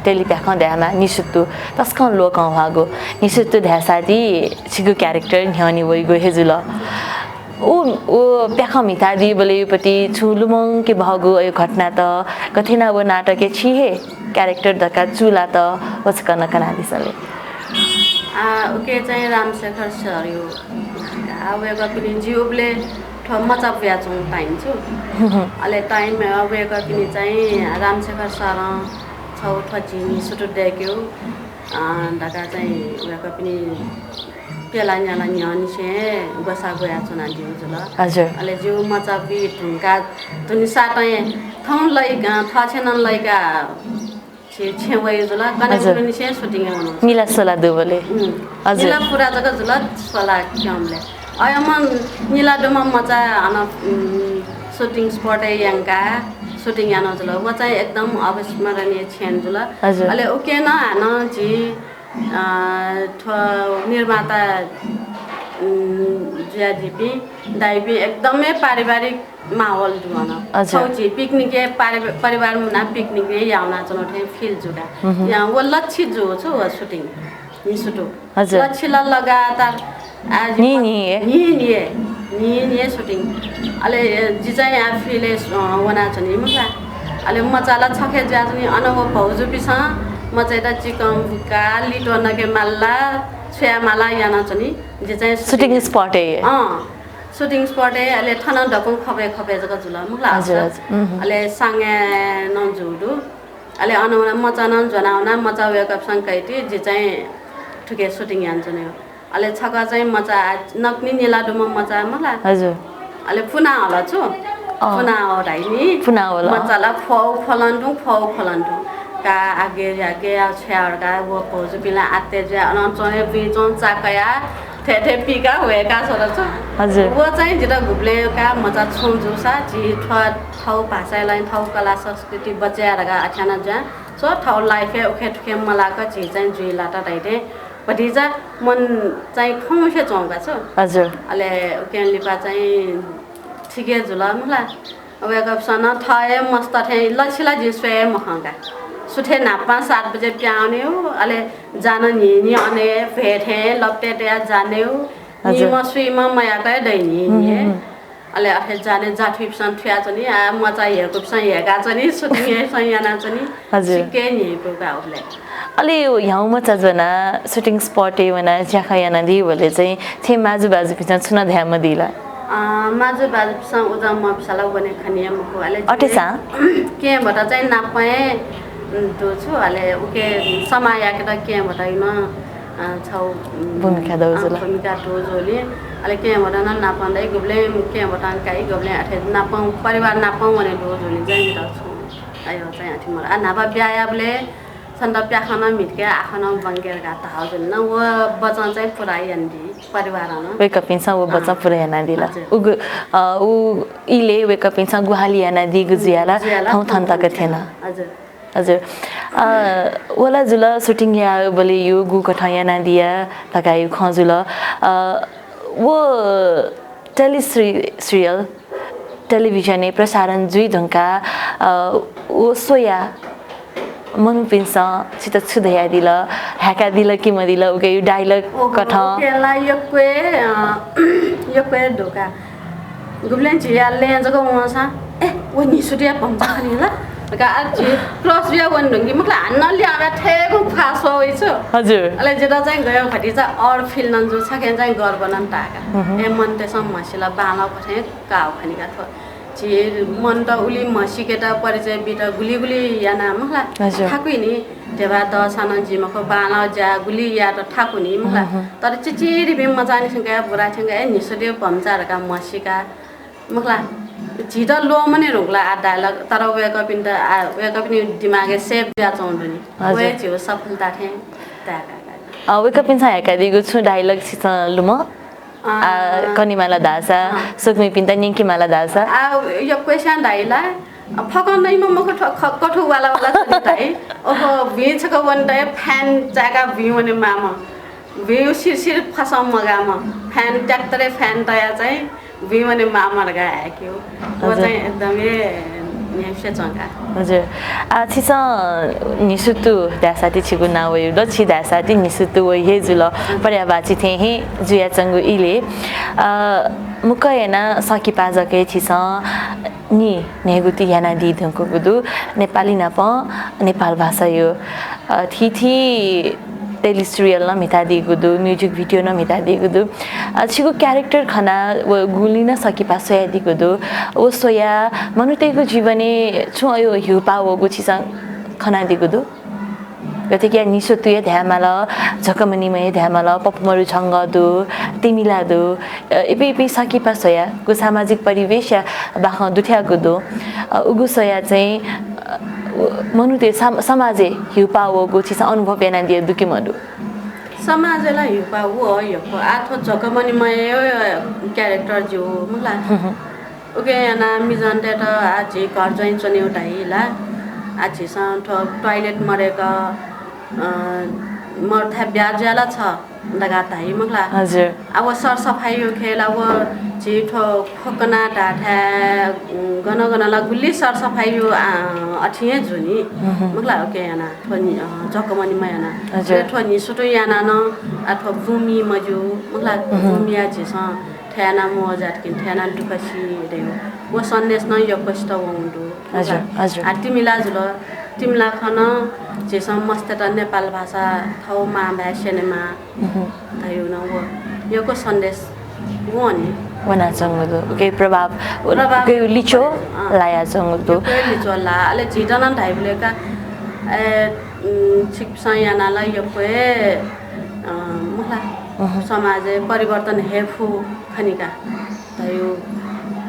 टेली प्याखं धायेमाः निसुतु तसकं लोकंह्वाःगु। निसुतु धायेसाथी छिगु character न्ह्यःने वइगु हे जुल। उ, उ प्याखं म्हितादीबलय् पति छुं लुमंके बहःगु अय् घटनात गथे याना व नाटकय् छि हे character धकाः चूलात व छकः नं कनादिसँ ले। आ, उके चाहिँ रामशेखर सरयो आ, वय्कःपिनि जि उबलय् थ्व मचा बुयाच्वंगु time छु। अले time, अ, वय्कःपिनि चाहिँ रामशेखर सरं छौ थ्व झी निसुतु दय्केगु, अ, धकाः चाहिँ वय्कःपिनि प्यला न्याला न्ह्यःनिसें ग्वसाः ग्वयाच्वनादीगु जुल। हजुर। अले जिगु मचा बुइ धुंका धुनिसातं थौं लइ-, अ, थःछेँ नं लइका छेँ, छेँ वइ जुल, हजुर। कनेकुनिसें shooting यानागु। निला स्वला दुबलय्। उम्। हजुर। निला पुरा जक जुल, स्वला क्यंबलय्। अय्म्ह निला दुम्ह मचा अन, उम्, shooting spot य् यंकाः shooting यानागु जुल। व चाहिँ एकदम अविस्मरणीय क्षण जुल। हजुर। अले उके नं हानं झी, अ, थ्व निर्माता, उम्, जुयादीपिं दाइपिं एकदमै पारिवारिक माहौल दु अन। अच्छा। छौ झी picnic य् पारि-, परिवार मुना picnic य् यानाच्वनागु थें feel जू का। हम्म। या व लच्छि जू छु व shooting, निसुतु। अच्छा। लच्छि ला लगातार आ, जि नि, नि हे। नि, नि हे। नि, नि हे shooting। अले जि चाहिँ आ field य्, अ, वनाच्वनी मखु ला। अले मचा ला छखे जुयाच्वनी, अन व भौजुपिसं मचायात चिकं बुका, लितो नके माला, छुया माला यानाच्वनी। जि चाहिँ shooting shooting spot य्। अँ। Shooting spot य्, अले थन दक्वं खपय् खपय् जक जुल, मखु ला हजुर, अवसर। हजुर। उहुँ। अले सांगय् नं जू दु। अले अन वना मचा नं ज्वना वना, मचा वय्कःपिसं कयाति, जि चाहिँ थुके shooting यानाच्वने। अले छकः चाहिँ मचा नकतिनि निला दुम्ह मचा मखु ला। हजुर। अले पुना हल छु। अँ। पुना हल धाइ नि। पुना हल। मचा ला ख्वउ ख्वलं तुं, ख्वउ ख्वलं तुं। का आगे यागे या छ्या का व भौजुपिं ला आत्ते जुया अन च्वने बुइ च्वं चाकया थेथे पिका वय्का सर छु। हजुर। व चाहिँ जितः गुबलें का मचा छुं जूसा झी थ्व थौ भाषाय् ला थौ कला संस्कृति बचय् याये धकाः अथे याना जुया। सो थौ life य् उखे थुखे मलाक झी चाहिँ जुइ लात धाइथें भतिचा मन चाहिँ खौंसे च्वंका छु। हजुर। अले उकें लिपा चाहिँ ठीक हे जुल मखु ला। वय्कःपिसं नं थः हे मस्त थें लच्छि ला जिं स्वये हे मखं का। सुथय् न्हापां सात बजे पिहां वनेगु, अले जानं न्हिं न्हिं अन हे भ्वय् थें लपतय् तयाः जानेगु, हजुर। निम्ह सुइम्ह मयाक हे दइ न्हिं न्हिं हे। हम्म, हम्म। अले अथे जाने जाथुइपिसं थुयाच्वनी, आ, मचा ह्यय्कूपिसं ह्यय्काच्वनी, shooting याइपिसं यानाच्वनी, हजुर। सिक्क हे न्ह्यइपु का उबलय्। अले ह्याउँ मचा ज्वनाः shooting spot य् वनाः ज्याखँ यानादीबलय् चाहिँ थें माजुबाजुपिसं छुं नं धयामदी ला? अँ, माजुबाजुपिसं उजं मपिसा ला वने खने मखु। अले अथे सा? केहेँ भत चाहिँ नापं हे दु छु, अले उके समाः याकेत केहेँ भत इम्ह, अँ, छौ, उम्, भूमिका दौ अँ, जुल। भूमिका दौ जुल। अले केहेँ भत नं नापं दइ, गुबलें केहेँ भत काइ, गुबलें अथे नापं, परिवार नापं वने दौ जुल चाहिँ जितः छु। अयो चाहिँ अथे मल। आ, न्हापा ब्याहा याबलय् छन्त प्याखं नं म्हितके, आखः नं ब्वंके धकाः धाःगु जुल नं, व वचं चाहिँ पूरा यानादी परिवारं नं। वय्कःपिन्सं व वचं अँ। पूरा यानादिल। हजुर। उगु, अ, उ इलय् वय्कःपिन्सं ग्वाहालि यानादीगु जुयाः ला जुयाः ला थौं थन तक थन थ्यन। हजुर। हजुर। अ, व ला जुल shooting याःबलय् यु गुकथं यानादिया धकाः यु खँ जुल। अ, व tele-, serial, television य् प्रसारण जुइ धुंकाः, अ, व स्वयाः मनूपिन्सं छितः छु धयादिल, ह्याकादिल कि मदिल, उके यु dialogue ओहो, कथं? उके ला यक्व हे, अ, यक्व हे धोका। गुबलें झीया लँय् जक वंसां, ए, व निसुतुया भम्चा खनी ला? धकाः आ झी close जुया वने धुंकी, मखु ला, हानं लिहां वया थय्गू ख्वाः स्वः वइ छु। हजुर। अले जितः चाहिँ गय् भतिचा odd feel नं जू, छखें चाहिँ गर्व नं ताः का। हम्म। ए, मनूतय्सं म्हसिल, बांलाःगु कथं काः खनी का थ्व। झी मनूत उलि म्हसीकेत परिचय बीत गुलि गुलि याना मखु ला। हजुर। थाकुइ नि, ध्यबा दःसां नं जुइ मखु, बांलाःगु ज्या गुलि यायेत थाकु नि मखु ला। हम्म। तर चिचिधिपिं मचांनिसें कयाः बुरांनिसें कयाः ए निसुतुया भम्चा धकाः म्हसीका मखु ला। झीत ल्वःमने धुंकल आ dialogue, तर वय्कःपिन्त, आ, वय्कःपिनि दिमागय् save जुयाच्वंगु दु नि। हजुर। व हे झीगु सफलता थें ताय्का का। अ, वय्कःपिन्सं ह्याकादीगु छुं dialogue छिसं लुमं? अँ। आ, कनेमाल धाःसा, अँ। स्वकुमिपिन्त न्यंकेमाल धाःसा? आ, यक्वस्यां धाइ ला, फकं नइम्ह मखु, ख-, कथु वाला वाला च्वनी धाइ। ओहो, भुइँ छकः वनेत हे fan चाय्काः भुइँ वने माःम्ह। भुइँ सिरसिर फसं मगाःम्ह। Fan त्याक्तरे fan तयाः चाहिँ भुइँ वने माःम्ह धकाः ह्याकेगु। व हजुर। चाहिँ एकदम हे न्ह्याइपुसे च्वंका। हजुर। आ, छिसं न्हिसुतु धाःसा ति छिगु नां वइ, लछि धाःसा ति न्हिसुतु वइ हे जुल। पर्यायवाची थें हे जुयाच्वंगु इलय्, अ, मुक्कं यानाः संकिपा जक हे छिसं नि न्हय्गू ति यानादी धुंकूगु दु, नेपाली नाप नेपाल भाषाया। अ, थीथी teleserial नं म्हितादीगु दु, music video नं म्हितादीगु दु। अ, छिगु character खनाः व गुलिं नं संकिपा स्वयादीगु दु। व स्वयाः मनूतय्गु जीवनय् छुं अय् ह्यूपाः वःगु छिसं खनादीगु दु? गथे कि न्हिसुतु हे धायेमाल, झकमनिमय हे धायेमाल, पपुमरु झंगः दु, तिमिला दु, अ, इपिं इपिं संकिपा स्वयाः गु सामाजिक परिवेशया बाखं दुथ्याःगु दु। अ, उगु स्वयाः चाहिँ, अ, व-, मनूतय् सम-, समाजय् ह्यूपाः वःगु छिसं अनुभव यानादिया दु कि मदु? समाजय् ला ह्यूपाः वः यक्व। आः थ्व झकमनिमय character ज्यू, मखुला। उकिं यानाः मिजंतय्त आः झी घर ज्वाइँ च्वनेगु धाइ ला, आः झीसं थ्व toilet मदय्क, अ, मरुथाय् ब्याहा जुया ला छ धकाः धाइ, मखुला। हजुर। आः व सरसफाइया खँय् ला व झी थ्व खोकना धाःथाय्, उम्, गन गन ला गुलि सरसफाइया, अ, अथे हे जू नि। मखुला, उकिं यानाः थ्व नि, अ, झकमनिमय यानाः। हजुर। अले थ्व न्हिसुतु यानाः नं, आः थ्व बुमि मज्यू, मखुला, बुमिया झीसं थथे यानाः मवःजात कि थथे यानाः दुःख सी धइगु। व सन्देश नं यक्वसित वंगु दु। हजुर, हजुर। आः तिमिला जुल, तिमिला खँ नं झीसं मस्तय्त नेपाल भाषा थःगु मांभाय् स्यनेमाः धइगु नं व यक्व सन्देश वं नि। वनाच्वंगु दु। उकिया प्रभाव, प्रभाव उकिया लिच्वः अँ। लायाच्वंगु दु। यक्व लिच्वः लाः। अले झीत नं धाइबलय् का, ए, उम्, छिकपिन्सं यानाः ला यक्व हे, अ, मखुला, समाजय् परिवर्तन हये फु खनिका धइगु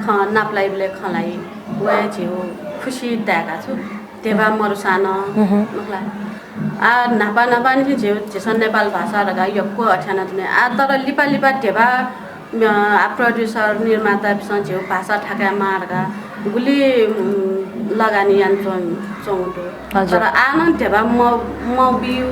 खँ नापलाइबलय् खँ ल्हाइ। व हे झीगु खुसी ताय्का छु। ध्यबा मरुसां नं, मखुला। आः न्हापा न्हापांनिसें झीसं नेपाल भाषा धकाः यक्व अथे यानाच्वना। आः तर लिपा लिपा ध्यबा, अ, आः producer, निर्मातापिन्सं झीगु भाषा थाकायेमाः धकाः गुलि, उम्, लगानी यानाच्वं-, च्वंगु दु। हजुर। तर आः नं ध्यबा म-, मब्यू,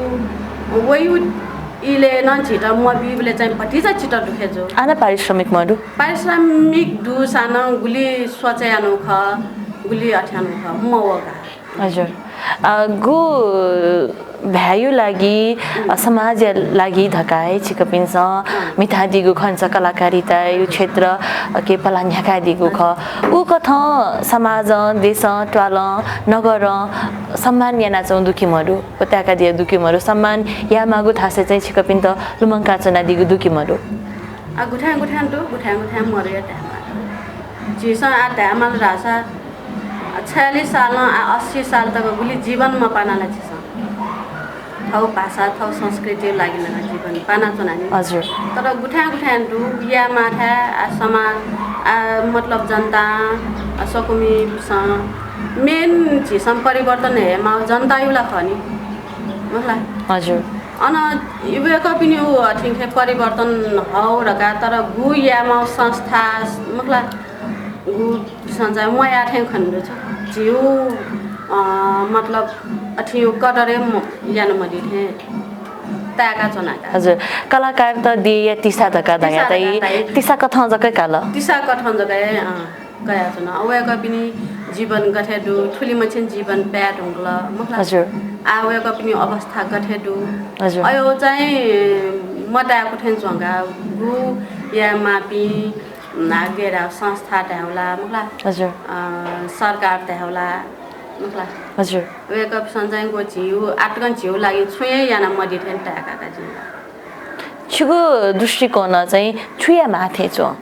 वइगु इलय् नं झीत मब्यूबलय् चाहिँ भतिचा झीत दुःख हे जू। आः नं पारिश्रमिक मदु? पारिश्रमिक दुसां नं गुलि सोचे यानागु खः, गुलि अथे यानागु खः, मवः का। हजुर। अ, गु भाय्‌या लागि, अ, समाजया लागि धकाः हे छिकपिन्सं म्हितादीगु खँ छ कलाकारिताया क्षेत्र, अ, के पलाः न्ह्याकादीगु खः। उ कथं समाजं, देशं, त्वालं, नगरं सम्मान यानाच्वंगु दु कि मदु? व ताय्कादिया दु कि मदु? सम्मान यायेमाःगु थासय् चाहिँ छिकपिन्त लुमंकाच्वनादीगु दु कि मदु? आ, गुथाय् गुथाय् दु, गुथाय् गुथाय् मदु हे धायेमाः। झीसं आः धायेमाल धाःसा, आ, छयालिस सालं आः अस्सी साल तक गुलि जीवन मपाना ला झीसं? थःगु भाषा, थःगु संस्कृतिया लागि नं जीवन पानाच्वना नि। हजुर। तर गुथाय् गुथाय् दु, यायेमाःथाय्, आ, समाज, आ, मतलब जनता, आ, स्वकुमिपिन्सं main झीसं परिवर्तन हयेमाःगु जनताया ला खः नि। मखुला। हजुर। अन वय्कःपिनि उ अथें थें परिवर्तन हउ धकाः तर गु यायेमाःगु संस्था, मखुला, गुपिन्सं चाहिँ मयाः थें खने दु छु। झीगु, अ, मतलब अथें उ कदर हे म-, याना मदी थें ताय्काच्वना का। हजुर। कलाकारत देय्या तिसा धकाः धयातइ। तिसा कथं जक काल। तिसा कथं जक हे, अ, कयाच्वन। वय्कःपिनि जीवन गथे दु, थुलिमछि जीवन पाये धुंकल, मखुला। हजुर। आः वय्कःपिनि अवस्था गथे दु, हजुर। अय् चाहिँ मताय्कू थें च्वंका, गु यायेमाःपिं, आ, गय् धायेगु, संस्था धायेगु ला, मखुला। हजुर। अ, सरकार धायेगु ला, मखुला। हजुर। वय्कःपिन्सं चाहिँ गु झीगु, आःतकं झीगु लागि छुं हे याना मदी थें ताय्का का जिं। छिगु दृष्टिकोणं चाहिँ छु यायेमाः थें च्वं?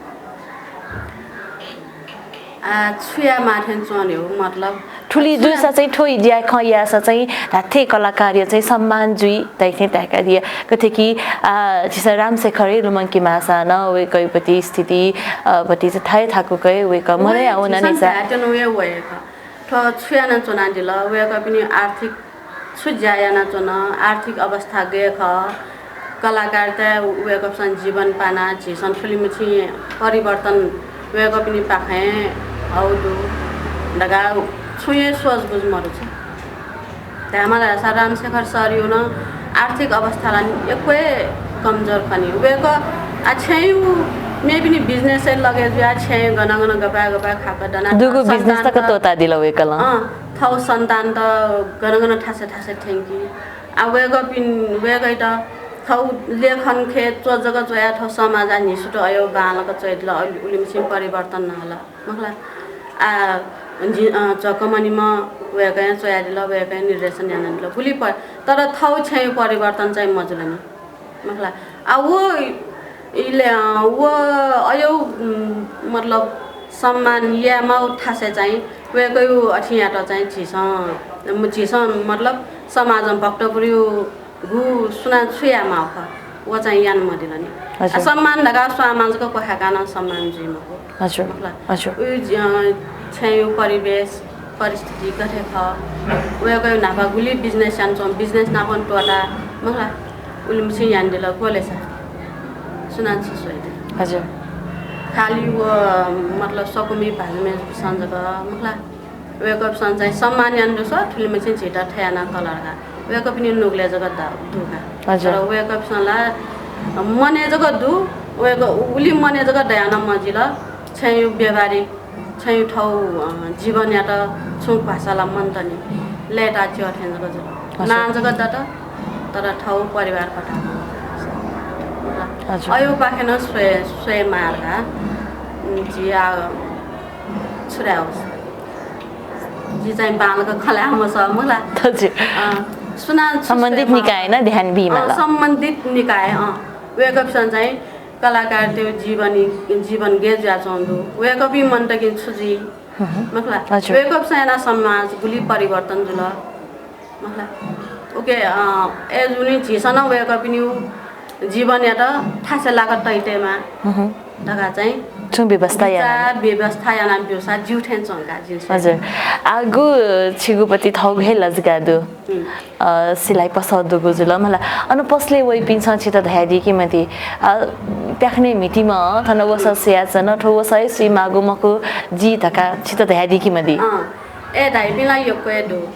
आ, छु यायेमाः थें च्वं धइगु मतलब थुलि जुइसा चाहिँ थ्व ज्या खँ याःसा चाहिँ धात्थें कलाकारया चाहिँ सम्मान जुइ धइथें ताय्कादिया। गथे कि, आ, झीसं रामशेखर हे लुमंकेमाःसा नं वय्कःया पति स्थिति, अ, पति चाहिँ थाय् थाकुक हे वय्कः मदया वनानिसा। धायेत्यन वये वये खः। थ्व छु यानाच्वनादिल, वय्कःपिनि आर्थिक छु ज्या यानाच्वन, आर्थिक अवस्था गय् खः, कलाकारतय् वय्कःपिन्सं जीवन पानाः झीसं थुलिमछि परिवर्तन वय्कःपिनिपाखें हउ दु धकाः छुं हे सोच बुझ मदु छु। धायेमाल धाःसा रामशेखर सरया नं आर्थिक अवस्था ला यक्व हे कमजोर खः नि। वय्कः आ छेँया मेपिनि business-य् लगे जुयाः छेँय् गन गन गपाय् गपाय् खाका दना दुगु business तक त्वःतादिल वय्कलं। अँ, थःगु सन्तानत गन गन थासय् थासय् थ्यंकी। आ, वय्कःपिं, वय्कःयात थःगु लेखन खे च्वः जक च्वयाः थःगु समाजया न्हिसुतु अय् बांलाक च्वयादिल, अले उलिमछि परिवर्तन नं हल। मखुला। आ, जि, अ, झक्कमनिम्ह वय्कलं च्वयादिल, वय्कलं निर्देशन यानादिल। गुलि प-, तर थःगु छेँय् परिवर्तन चाहिँ मजुल नि। मखुला। आ, व इले, अ, व अय्, उम्, मतलब सम्मान यायेमाःगु थासय् चाहिँ वय्कःयागु अथि यात चाहिँ झीसं, म-, झीसं मतलब समाजं भक्तपुरयागु गु सुनां छु यायेमाःगु खः, व चाहिँ याना मदिल नि। हजुर। आ, सम्मान धकाः स्वांमा जक क्वखाय्काः नं सम्मान जुइ मखु। हजुर। मखुला। हजुर। उइ, अ, छेँयु परिवेश, परिस्थिति गथे खः, वय्कःया न्हापा गुलि business यानाच्वं, business नापं त्वःता, मखुला, उलिमछि यानादिल, ग्वलेसा सुनां छु स्वइदे। हजुर। खालि व, मतलब, स्वकुमि भाजुमय्जुपिसं जक, मखुला, वय्कःपिसं चाहिँ सम्मान यानादिसँ, थुलिमछि झीत थथे याना तल धकाः वय्कःपिनि नुगलय् जक द-, दु का। हजुर। तर वय्कःपिसं ला मनय् जक दु, वय्कः उलि मनय् जक दया नं मजिल। छेँयु व्यावहारिक, छेँयु थःगु, अ, जीवनयात छुं भाषा ला मन्त नि, लय्ताः च्यः थें जक जुल। हजुर। नां जक दत, तर थःगु परिवार कथं। हजुर। अय्‌पाखें नं स्वये, स्वये माः धकाः, उम्, जि आ, छु धाये होस्। जि चाहिँ बांलाक खँ ल्हाये मसः, मखुला। हजुर। अँ, सुनां छु सम्बन्धित स्वये माः। निकायं नं ध्यान बी माल। अँ, सम्बन्धित निकाय, अँ। वय्कःपिसं चाहिँ कलाकारतय् जीवनी, जीवन गय् जुयाच्वंगु दु। वय्कःपिं मन्तकि छु जुइ? हम्म। मखुला। हजुर। वय्कःपिसं यानाः समाज गुलि परिवर्तन जुल। मखुला। उकिं, अ, अय्‌जूगुलिं झीसं नं वय्कःपिनिगु जीवनयात थासय् लाक तइतयेमाः। हम्म। धकाः चाहिँ छुं व्यवस्था याना। बिचाः व्यवस्था याना ब्यूसा ज्यू थें च्वं का जिं स्वये। हजुर। आः गु छिगु पति थःगु हे लजगाः दु। हम्म। अ, सिलाइ पसल दुगु जुल मला। अन पसलय् वइपिन्सं छित धयादी कि मदी, अ, प्याखनय् म्हितीम्ह थन वसः सुयाच्वन, थ्व वसः हे सुइमाःगु मखु जि धकाः छित धयादी कि मदी? अँ। ए, धाइपिं ला यक्व हे दु।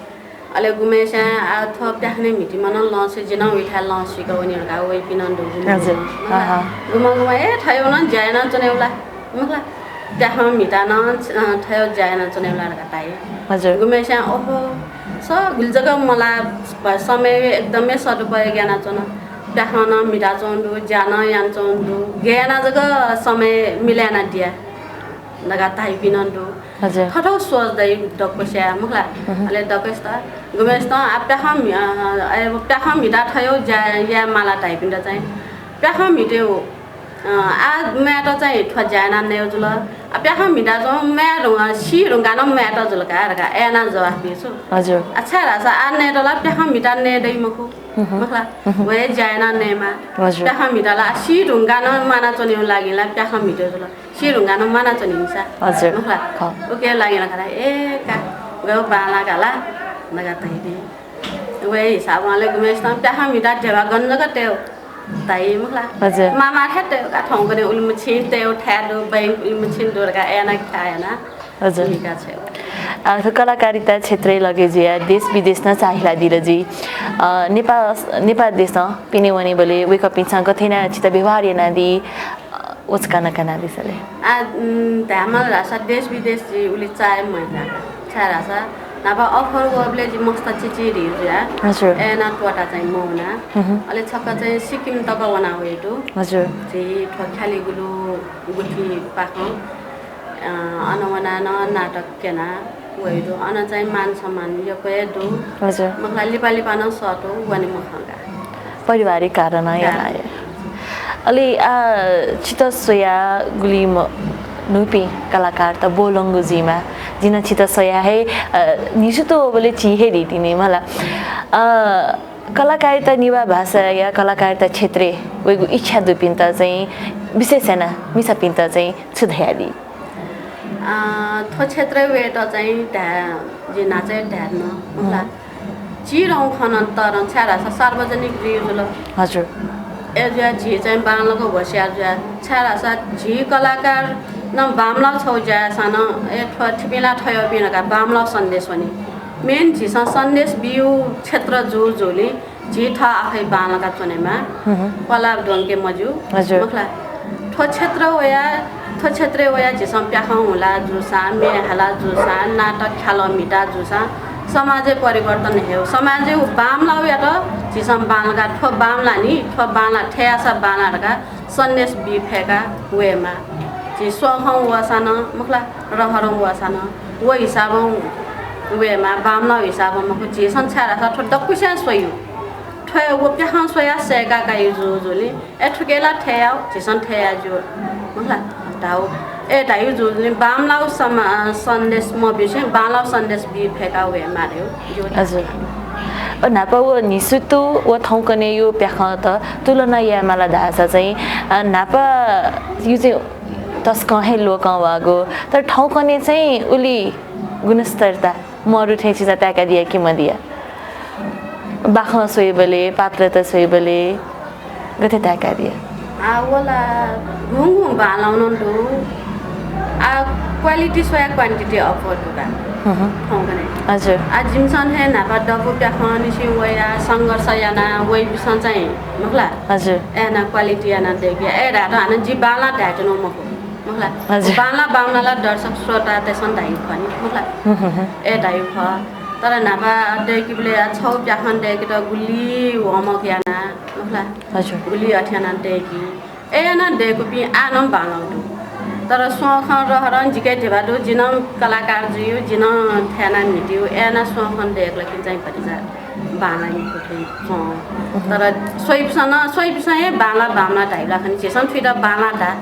अले गुम्हेस्यां, आ, थ्व प्याखनय् म्हितीम्ह नं लं सुइ, जि नं उइथाय् लं सुइक वने धकाः वइपिं नं दु गुम्ह हजुर। गुम्ह। अहँ। गुम्ह गुम्ह, ए, थय् नं ज्या यानाच्वनेगु ला, मखुला, प्याखं म्हिता नं, अ, थय् ज्या यानाच्वनेगु ला धकाः धाइ। हजुर। गुम्हेस्यां, ओहो, स गुलि जक मला, समय एकदमै सदुपयोग यानाच्वन। प्याखं नं म्हिताच्वंगु दु, ज्या नं यानाच्वंगु दु, गय् याना जक समय मिले यानादिया धकाः धाइपिं नं दु। हजुर। थथौ सोच दइ दक्वस्यां, मखुला। हम्म। अले दक्वसित, गुम्हेसित, आ, प्याखं म्हि-, अ, अ, प्याखं म्हिता थय् ज्या याये माला धाइपिन्त चाहिँ प्याखं म्हितेगु, अ, आ, म्वायेत चाहिँ थ्व ज्या याना नयेगु जुल। आ, प्याखं म्हिताच्वंगु म्वाये धुं-, सी धुंकाः नं म्वायेत जुल का धकाः अय् यानाः जवाफ बी छु। हजुर। आ, छाय् धाःसा आ नयेत ला प्याखं म्हिता नये दइ मखु। हम्म। मखुला। हम्म। व हे ज्या यानाः नयेमाः। हजुर। प्याखं म्हिता ला सी धुंकाः नं म्वानाच्वनेगु लागि ला प्याखं म्हितेगु जुल। सी धुंकाः नं म्वानाच्वनी नि सा। हजुर। मखुला। खः। उकिया लागि नं खः ला, ए का, गय् बांलाक ला धकाः धाइपिं। व हे हिसाबं अले गुम्हेसित प्याखं म्हिता ध्यबा गन जक तय् धाइ, मखुला। हजुर। मामा थाय् तय् का, थौंकन्हय् उलिमछि तय् थाय् दु, बैंक उलिमछि दु धकाः अय् याना खा याना। हजुर। निका छेँ। अ, थ्व कलाकारिता क्षेत्रय् लगे जुयाः देश विदेश नं चाःहिलादिल जुइ। अ, नेपाल, नेपाल देशं पिने वनेबलय् वय्कःपिन्सं गथे यानाः छित व्यवहार यानादी, अ, व छकः नं कनादिसँ ले। आ, उम्, धायेमाल धाःसा देश विदेश जि उलि चाःहे महिला का। छाय् धाःसा न्हापा offer वःबलय् जि मस्त चिचिधि जुया। हजुर। अय् याना त्वःता चाहिँ मवना। हम्म। अले छकः चाहिँ सिक्किम तक वना वये दु। हजुर। जि थ्व ख्यालीगुलु गुथि पाखं अ, अन वनाः नं नाटक क्यना वये दु। अन चाहिँ मान सम्मान यक्व हे दु। हजुर। मखुला लिपा लिपा नं सःतू वने मखं का। पारिवारिक कारणं याना हे। अले, आ, छित स्वयाः गुलि म-, न्हूपिं कलाकारत ब्वलंगु जुइमाः। जिं नं छित स्वयाः हे, अ, न्हिसुतु वःबलय् चिं हे दीतिनि मला। अ, कलाकारिता नेवाः भाषाया कलाकारिता क्षेत्रय् वयेगु इच्छा दुपिन्त चाहिँ विशेष यानाः मिसापिन्त चाहिँ छु धयादी? अ, थ्व क्षेत्रय् वयेत चाहिँ धा-, जिं न्हाचः हे धाये धुन, मखुला। हम्म। चिधंगु खँ नं तःधं, छाय् धाःसा सार्वजनिक जुइ जुल। हजुर। अय् जुया झी चाहिँ बांलाक होसियार जुया। छाय् धाःसा झी कलाकार नं बांमलाः छगू ज्या याःसां नं, ए, थ्व थिपिं ला थय्‌पिं धकाः बांमलाः सन्देश वनी। Main झीसं सन्देश बियु क्षेत्र जू जूलिं झी थः आखै बांलाका च्वनेमा। हम्म। पलाब द्वंके मज्यू। हजुर। मखुला। थ्व क्षेत्र वया, थ्व क्षेत्रय् वया झीसं प्याखं हुला जूसां, म्ये हाला जूसां, नाटक ख्यालं म्हिता जूसां समाजय् परिवर्तन हे हो। समाजय् बांमलाःयात झीसं बांलाः, थ्व बांमलाः नि, थ्व बांलाः, थथे याःसा बांलाः धकाः सन्देश बी फय्का वयेमाः। झी स्वखं वःसां नं मखु ला, रहरं वःसां नं व हिसाबं वयेमाः, बांमलाः हिसाबं मखु। झीसं छाय् धाःसा थ्व दक्वसियां स्वइगु। थ्व व प्याखं स्वयाः सय्का काइगु जूगुलिं ए, थुके ला थथे याउ, झीसं थथे याये ज्यू, मखु ला, धाउ। ए, धाइगु जूगुलिं बांमलाःगु समा-, सन्देश मब्यूसें बांलाःगु सन्देश बी फय्का वयेमाः धाइगु ज्यू। हजुर। अ, न्हापा व न्हिसुतु व थौंकन्हेयु प्याखंत तुलना यायेमाल धाःसा चाहिँ, अ, न्हापायु चाहिँ तसकं हे लोकं वःगु, तर थौंकन्हे चाहिँ उलि गुणस्तरता मरु थें छिं ताय्कादिया कि मदिया? बाखं स्वइबलय्, पात्रता स्वइबलय् गथे ताय्कादिया? आ, व ला गुगुं बांलाःगु नं दु। आ, quality स्वयाः quantity अप्वः दु का। हम्म। थौंकन्हे। हजुर। आ, जिमिसं हे न्हापा दबू प्याखंनिसें वयाः संघर्ष याना वइपिसं चाहिँ, मखु ला? हजुर। अय् याना quality याना दय्के। अय् धाःथें हानं जि बांलाः धायेत्यनागु मखु। मखु ला? हजुर। बांलाः बांमलाः ला दर्शक श्रोतातय्सं धाइगु खः नि, मखु ला? हम्म, हम्म, हम्म। अय् धाइगु खः। तर न्हापा दय्केबलय् आ छगू प्याखं दय्केत गुलि homework याना, मखु ला? हजुर। गुलि अथे याना दय्की। अय् याना दय्कूपिं आः नं बांलाःगु दु। तर स्वखं रहरं जिके धिबा दु, जि नं कलाकार जुइगु, जि नं थथे याना म्हितेगु, अय् याना स्वखं दय्कल कि चाहिँ भतिचा बांलाः नि कुथुइ च्वं। तर स्वइपिसं नं, स्वइपिसं हे बांलाः बांमलाः धाइबलय् खनी, झीसं थुइत बांलाः धाः।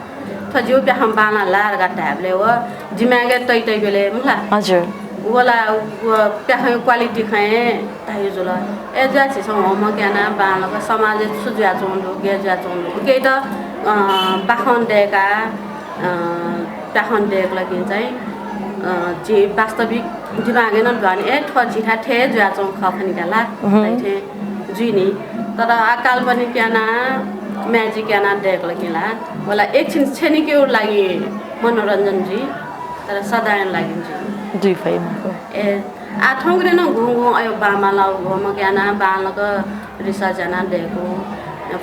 थ्व जिगु प्याखं बांलाः ला धकाः धायेबलय् व दिमागय् तइतइबलय्, मखु ला? हजुर। व ला व प्याखंया quality खँ हे धाइगु जुल। अय् जुयाः झीसं homework यानाः बांलाक समाजय् छु जुयाच्वंगु दु, गय् जुयाच्वंगु दु, उकियात, अ, बाखं दय्काः, अ, प्याखं दय्कल कि चाहिँ, अ, झी वास्तविक दिमागय् नं दुहां नि, ए, थ्व झीथाय् थथे जुयाच्वंगु खः खनि का ला, हम्म। थथे जुइ नि। तर आ काल्पनिक यानाः, magic यानाः दय्कल कि ला, व ला एकछिन क्षणिकया लागि मनोरञ्जन जुइ, तर सदांया लागि जुइ। जुइ फइ मखु। ए, आ थौंकन्हे नं गुगुं अय् बांमलाःगु homework यानाः बांलाक research यानाः दय्कू,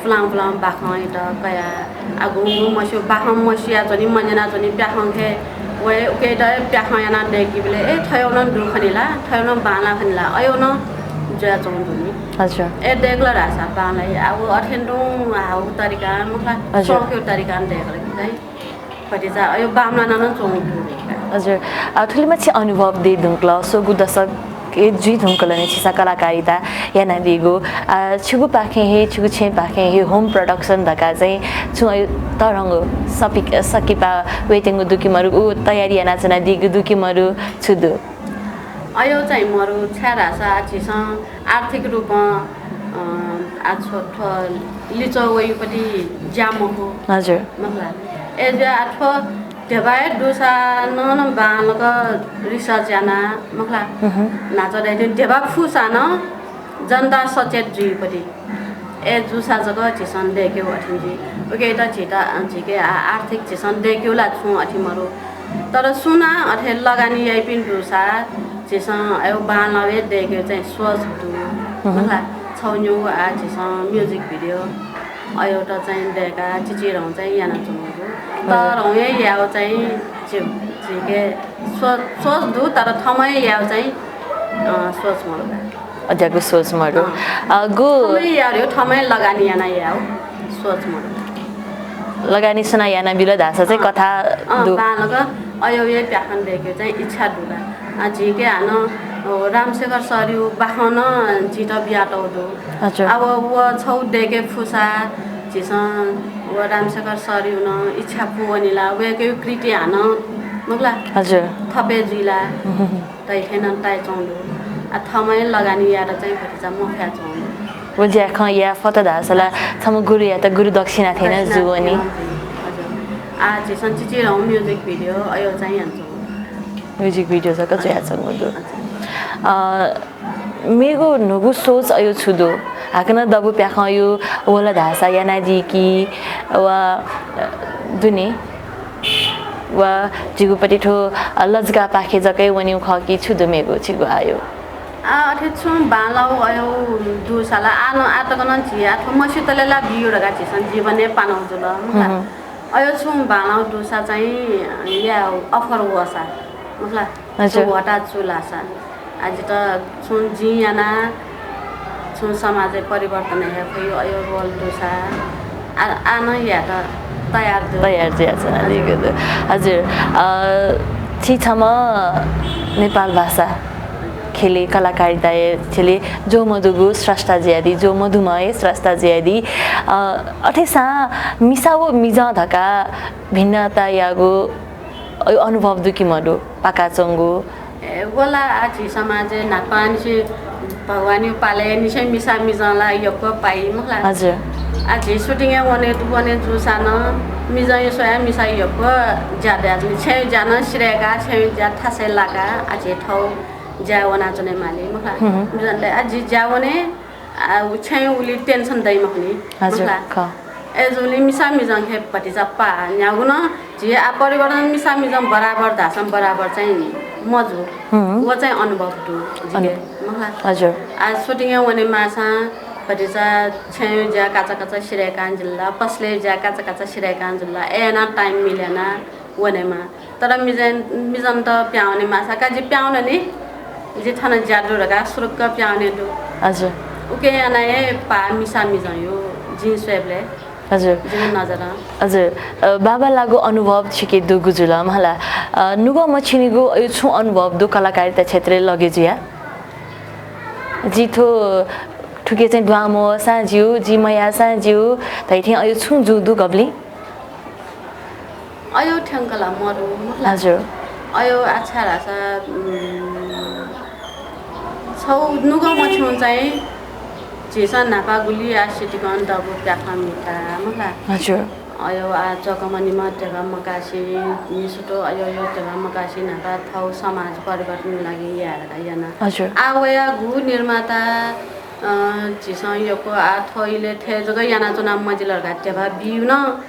पुलां पुलां बाखंयात कयाः, आ गुगुं मस्यू, बाखं मस्यूयाच्वनी, मन्यनाच्वनी, प्याखं हे वये, उकियात प्याखं यानाः दय्कीबलय्, ए, थय् नं दु खनि ला, थय् नं बांलाः खनि ला, अय् नं जुयाच्वंगु दु नि। हजुर। ए, दय्कल धाःसा बांलाइ, आ व अथें तुं हाउ तरिकां, मखु ला, हजुर। स्वखंया तरिकां दय्कल कि चाहिँ भतिचा अय् बांमलाना नं च्वंगु दु धकाः। हजुर। अ, थुलिमछि अनुभव दये धुंकल, स्वंगू दशक हे जुइ धुंकल नि छिसं कलाकारिता यानादीगु। अ, छिगु पाखें हे, छिगु छेँपाखें हे home production धकाः चाहिँ छुं अय् तःधंगु सपि-, सकिपा वयेत्यंगु दु कि मरु, उ तयारी यानाच्वनादीगु दु कि मरु, छु दु? अय् चाहिँ मरु, छाय् धाःसा झीसं आर्थिक रूपं, अ, आ, थ्व, थ्व लिच्वः वइपति ज्या मखु। हजुर। मखु ला। अय् जुयाः आ थ्व धिबा हे दुसा नं, नं बांलाक research याना, मखु ला। हम्म। न्हाचः धाइथें धिबा फुसा नं जनता सचेत जुइपति। अय् जूसा जक झीसं दय्केगु अथें जुइ। उकियात झीत, झीके आ-, आर्थिक झीसं दय्केगु ला छुं अथे मरु। तर सुनां अथे लगानी याइपिं दुसा झीसं अय् बांलाउ हे दय्केगु चाहिँ सोच दु। हम्म। मखु ला, छगू निगू आ झीसं music video अय्‌त चाहिँ दय्काः चिचिधंगु चाहिँ यानाच्वंगु दु। हजुर। तःधंगु हे यायेगु चाहिँ झी-, झीके सोच, सोच दु, तर थम्हं हे यायेगु चाहिँ, अ, सोच मरु का। अज्याःगु सोच मरु। अँ। अ, गु थम्हं हे यायेगु, थम्हं हे लगानी याना यायेगु सोच मरु का। लगानी सुनां यानाबिल धाःसा चाहिँ अँ। कथा अँ, दु। बांलाक अय्‌या प्याखं दय्केगु चाहिँ इच्छा दु का। अ, झीके हानं, अ, रामशेखर सरया बाखं नं झीत बियातःगु दु। हजुर। अब व छगू दय्के फुसा झीसं व रामशेखर सरया नं इच्छा पूवनी ला, वय्‌कःया कृति हानं, मखु ला? हजुर। थप हे जुइ ला? धाइथें नं ताइच्वंगु दु। आ, थम्हं हे लगानी यायेत चाहिँ भतिचा मफयाच्वंगु दु। व ज्याखँ याये फत धाःसा ला छम्ह गुरुयात गुरु दक्षिणा थें नं दक्षिणा जुवनी। थें नं जुइ। हजुर। आ, झीसं चिचिधंगु music video अय् चाहिँ यानाच्वंगु दु। Music video जक जुयाच्वंगु दु। हजुर। अ, मेगु न्हूगु सोच अय् छु दु? हाकनं दबू प्याखंया वल धाःसा यानादी कि वा, अ, दुने? वा झीगु पति थ्व, अ, लजगाःपाखे जक हे वनेगु खः कि छु दु मेगु छिगु अय्? आ, अथे छुं बांलाउ अय् दुसा ला, आ नं, आ तक नं झी आ थ्व मस्यूतले ला बियु धकाः झीसं जीवन हे पानाउ जुल, मखु ला? हम्म। अयो छुं बांलाउ दुसा चाहिँ या अफर वसा, मखला। हजुर। छुं वटा चुलासा। आ जित छुं जिं याना छुं समाज परिवर्तन हे खयो अयो रोल दुसा। आ, आ न यात तयार दु। तयार जुया छ, हजुर। हजुर। अ, छि छम्ह नेपाल भाषा खेले कलाकारिताय् खेले ज्वमदुगु स्रष्टा जुयादी, ज्वमदुम्ह हे स्रष्टा जुयादी। अ, अथेसां मिसा व मिजं धका भिन्नता यागु अनुभव दु कि मदु पाकाचंगु? ए, वला आ झी समाज न्हापांनिसें भगवानयो पाले निसें मिसा मिजं ला यक्व पाइ मखला। हजुर। आ झी shooting वने, वने जुसा न मिजं यो सोया मिसा यक्व ज्या द्या जुनि। छें ज्या न सिरेका, छें ज्या थासे लाका, आ झी थौ ज्या वना चने माली मखला। हम्म। मिजंले आ झी ज्या वने, आ, उ छें उलि tension दइ मखुनि। हजुर, मखला। ख। ए, जुलि मिसा मिजं हे भतिचा पा न्यागु न, झी आ परिवार मिसा मिजं बराबर धासं बराबर चाहिँ मजु। हम्म। व चाहिँ अनुभव दु, जिके, अनु-, मखला। हजुर। आ, shooting वने मासा भतिचा छें ज्या काचा काचा सिरेकां जुल्ला, पसले ज्या काचा काचा सिरेकां जुल्ला, ए ना time मिलेना वनेमा। तर मिजं, मिजंत प्याउने मासा का जि प्याउने नि, जि थन ज्या दु धका सुरुक्क प्याउने दु। हजुर। उके याना हे पा मिसा मिजं यो जिं स्वयेबले। हजुर। जिं नजर। हजुर। अ, बाबा लागु अनुभव छिके दुगु जुल, मला। अ, नुगः मछिनिगु अयु छु अनुभव दु कलाकारिता क्षेत्र लगे जुया? जि थो थुके चाहिँ द्वामो साँझिउ, जि मया साँझिउ, धैथें अयु छु जु दु गबली? अयो ठ्याङ्क ला मरु, मखला। हजुर। अयो आछा धासा, उम्, छौ नुगः मछिउँ चाहिँ झीसं न्हापा गुलि आ सितिकं दबु प्याखं मिता, मखला। हजुर। अयो आ चकमनिमा ध्यबा मकासे, निसुतो अयो यो ध्यबा मकासे न्हापा थौ समाज परिवर्तन लागि यायेर याना। हजुर। आ वया गु निर्माता, अ, झीसं यक्व आ थौ इले थे जक यानाच्वना मजिल धका ध्यबा बिउ न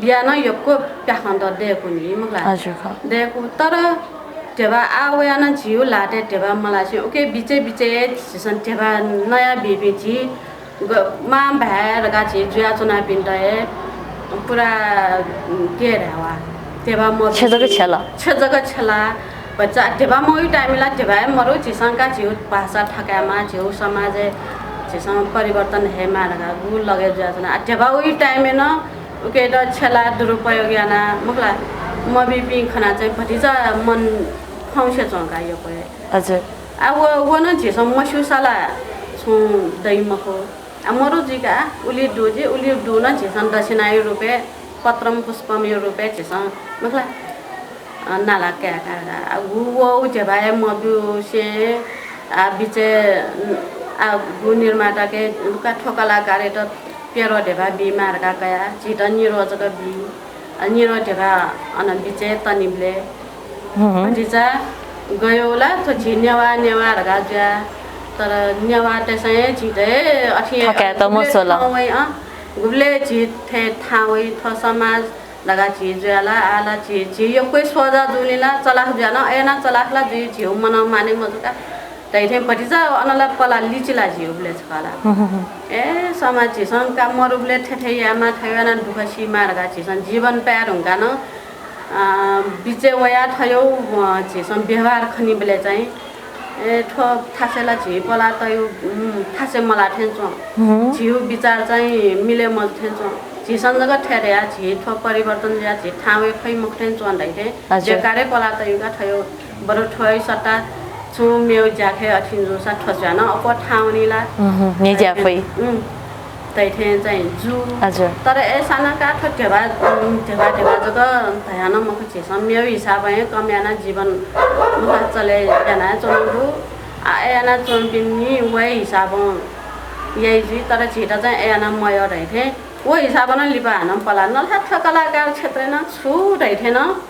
बिया न यक्व प्याखं त दय्कू नि, मखला। हजुर, खः। दय्कू, तर ध्यबा आ वया न झिउ ल्हातय् ध्यबा मलासे, उके बिचे बिचे झीसं ध्यबा नया बीपिं झी ग-, मां भाय् धका झी जुयाच्वनापिन्त हे पुरा, उम्, के धायेवा, ध्यबा मरु। छे जक छेला। छे जक छेला। भचा ध्यबा मयु time ला ध्यबा हे मरु, झीसं का झिउ भाषा थकायेमा, झिउ समाज हे झीसं परिवर्तन हेमा धका गु लगे जुयाच्वना। आ, ध्यबा उयु time न उके द छेला दुरुपयोग याना, मखला, मबीपिं खना चाहिँ भतिचा मन फौसे च्वंका यक्व हे। हजुर। आ, व, व न झीसं मस्यूसा ला छुं दइ मखु। आ, मरु जुइका, उलि दु जि, उलि दु न झीसं दक्षिणायु रूपे पत्रम पुष्पमयु रूपे झीसं, मखला, अ, नाला कायेका। आ, गु वउ ध्यबा हे मब्यूसे, आ, बिचे, आ, गु निर्माताके लुका थ्व कलाकारयत प्यरो ध्यबा बीमा धका कया, झीत निरो जक बी। अ, निरो ध्यबा अन बिचे तनिबले। हम्म। भतिचा गयो ला, थ्व झी नेवा, नेवा धका जुया। तर नेवातय्सं हे झीत हे अथे थकायेत गुबले मस्वल। थां वइ, अँ, गुबले झी थे थां वइ, थ्व समाज धका झी जुया ला, आ ला झी, झी यक्व हे सोझा जुनि ला, चलाख जुया न, अय्ना चलाख ला जुइ झिउ मनं माने मजुका। धैथें भतिचा अन ला पला लिचिला झिउ बले छकः ला। हम्म, हम्म, हम्म। ए, समाज झीसं का मरुबले थेथे यामा थय्वाना दुःख सीमा धका झीसं जीवन पाये धुंका न, अ, बिचे वया थयौ, अ, झीसं व्यवहार खनिबले चाहिँ, ए, थ्व थासे ला झी पला तयु, उम्, थासे मला थें च्वं। हम्म। झिउ विचार चाहिँ मिले मजु थें च्वं। झीसं जक थेरया झी थ्व परिवर्तन जुया झी थां वये फइ मखु थें च्वं धैथें। हजुर। बेकारे पला तयुका थयौ बरु थ्वय् सट्टा छुं मेउ ज्याखे अथिं जूसा थ्व ज्या नं अप्वः थाहां वनी ला? उहुँ, न्ह्यज्याः फइ। उम्, धइथें चाहिँ जू। हजुर। तर अय्सां नं का थ्व ध्यबा, उम्, ध्यबा ध्यबा जक धयां नं मखु, झीसं मेउ हिसाबं हे कम यानाः जीवन मुखा चले यानाः च्वनागु दु। आ, अय् यानाः च्वंपिनि वय् हिसाबं याइ जुइ, तर झीत चाहिँ अय् यानाः मयः धइथें व हिसाबं नं लिपा हानं पला। नला थ्व कलाकार क्षेत्रय् नं छु धइथें नं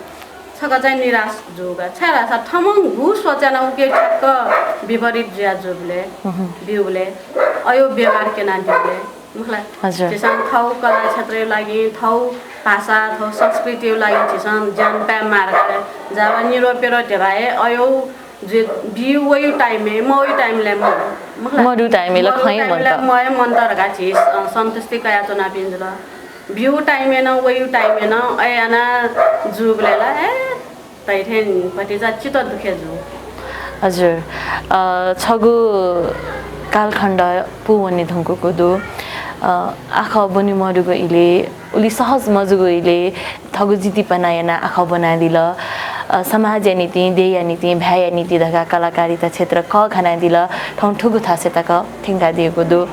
छकः चाहिँ निराश जूगु, छाय्धाःसा थःम्हं गु सोच्या नं उके ठ्याक्क विपरीत जुया जूबलय्, उहुँ। ब्यूबलय् अयो व्यवहार क्यनादीबलय्, मखु ला? हजुर। झीसं थौ कला क्षेत्रया लागि, थौ भाषा, थौ संस्कृतिया लागि झीसं ज्यान पाये मार्ग जावा निरो पेरो ध्यबा हे अयो जुइ, बिउ वयु time-य्, मवयु time-लय् म-, मखु ला? मदु time-य् ला मदु खँ हे time-लय् मन्त। म हे मन्त धकाः झी, अ, सन्तुष्टि कयाच्वनापिं जुल। ब्यू time-य् नं, वयु time-य् नं, अय् याना जूबलय् ला, ए, धइथें भतिचा चित्त दुखे जू। हजुर, अ, छगू कालखण्ड पूवने धुंकूगु दु। अ, आखः ब्वने मदुगु इले, उलि सहज मजूगु इले, थःगु जितिपना यानाः आखः ब्वनादिल। अ, समाजया निंतिं, देय्‌या निंतिं, भाय्‌या निंतिं धकाः कलाकारिता क्षेत्र कःघानादिल। थौं थुगु थासय् तक थ्यंकादीगु दु।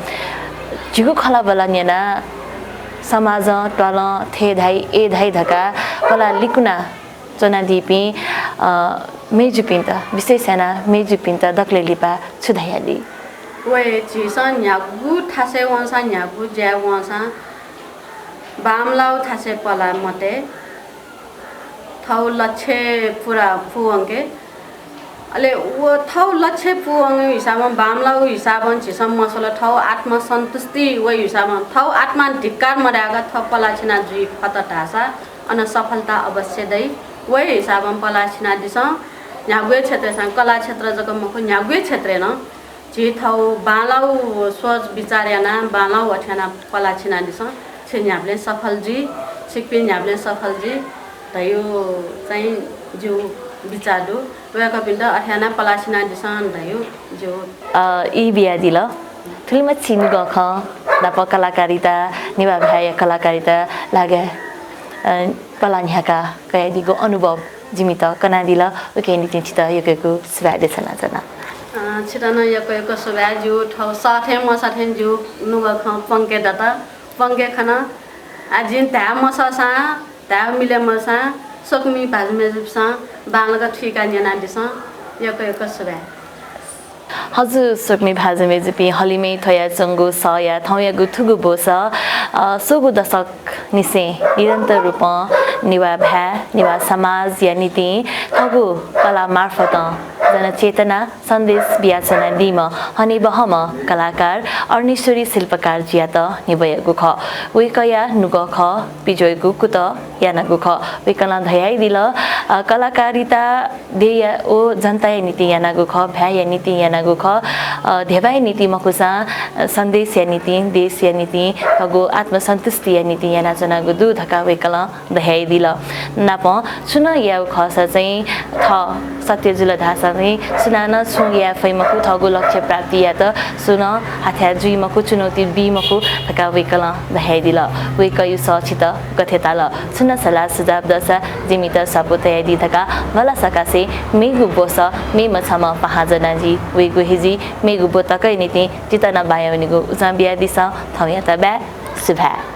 झीगु खँल्हाबल्हा न्यनाः समाजं, त्वालं थथे धाइ, अय् धाइ धकाः पलाः लिकुना च्वनादीपिं, अ, मेजुपिन्त, विशेष यानाः मेजुपिन्त दकलय् लिपा छु धयादी? व हे झीसं न्ह्यागु थासय् वंसां, न्ह्यागु ज्याय् वंसां बांमलाःगु थासय् पलाः मते। थःगु लक्ष्य पूरा पूवंके। अले व थःगु लक्ष्य पूवंगु हिसाबं, बांमलाःगु हिसाबं झीसं मछ्वल, थःगु आत्मसन्तुष्टि वइ हिसाबं, थःगु आत्मां धिक्कार मधाय्‌क थः पलाः छिना जुइ फत धाःसा अन सफलता अवश्य दइ। वइ हिसाबं पलाः छिनादिसँ। न्ह्यागु हे क्षेत्रय्, कला क्षेत्र जक मखु, न्ह्यागु हे क्षेत्रय् नं झी थःगु बांलाःगु सोच बिचार यानाः, बांलाःगु अथे यानाः पलाः छिनादिसँ। छि न्ह्याबलें सफल जुइ, छिकपिं न्ह्याबलें सफल जुइ धइगु चाहिँ जिगु बिचाः दु। वय्‌कःपिन्त अथे यानाः पलाः छिनादिसँ धइगु जिगु। अ, ई बियादिल। थुलिमछि नुगः खँ नाप कलाकारिता, नेवाः भाय्‌या कलाकारिता लागाय्, अ, पलाः न्ह्याकाः कयादीगु अनुभव जिमित कनादिल, उकिया निंतिं छितः यक्व यक्व सुभाय् देछानाच्वना। अ, छितः नं यक्व यक्व सुभाय्। जिगु थःगु सः थें मसः थें जिगु नुगः खँ पंके दत, पंके खन। आः जिं धाये मसःसां, धाये मिले मजूसां स्वकुमि भाजु मय्‌जुपिसं बांलाक थुइकाः न्यनादिसँ। यक्व यक्व सुभाय्। हजुर, स्वकुमि भाजु मय्‌जुपिं, हलिमय् थ्वयाच्वंगु सःया थौंयागु थुगु ब्वसः, अ, स्वंगू दशक निसें निरन्तर रूपं नेवाः भाय्, नेवाः समाजया निंतिं थःगु कला मार्फतं जनचेतना, सन्देश बियाच्वनादीम्ह हनेबहःम्ह कलाकार अर्नेश्वरी शिल्पकारजुयात न्ह्यब्वयागु खः। वय्‌कःया नुगः खः, पिज्वयेगु कुतः यानागु खः। वय्‌कलं धयादिल, अ, कलाकारिता देय्‌या व जनताया निंतिं यानागु खः, भाय्‌या निंतिं यानागु खः। अ, ध्यबाया निंतिं मखुसां, अ, सन्देशया निंतिं, देशया निंतिं, थःगु आत्मसन्तुष्टिया निंतिं यानाच्वनागु दु धकाः वय्‌कलं धयादिल। नापं छुं नं यायेगु खःसा चाहिँ थः सत्य जुल धाःसा चाहिँ सुनानं छुं याये फइ मखु, थःगु लक्ष्य प्राप्ति यायेत सुं नं हाथाय् जुइ मखु, चुनौती बी मखु धकाः वय्‌कलं धयादिल। वय्‌कःया सः छित गथे ताल? छुं नं सल्लाह सुझाव दःसा जिमित स्वापू तयादी धकाः भलसा कासें मेगु ब्वसः मेम्ह छम्ह पाहां ज्वनाः जि वयेगु हे जुइ। मेगु ब्व तकया निंतिं जितः नं बांलाःगु उजं बियादिसँ। थौंयात बाय्, सुभाय्।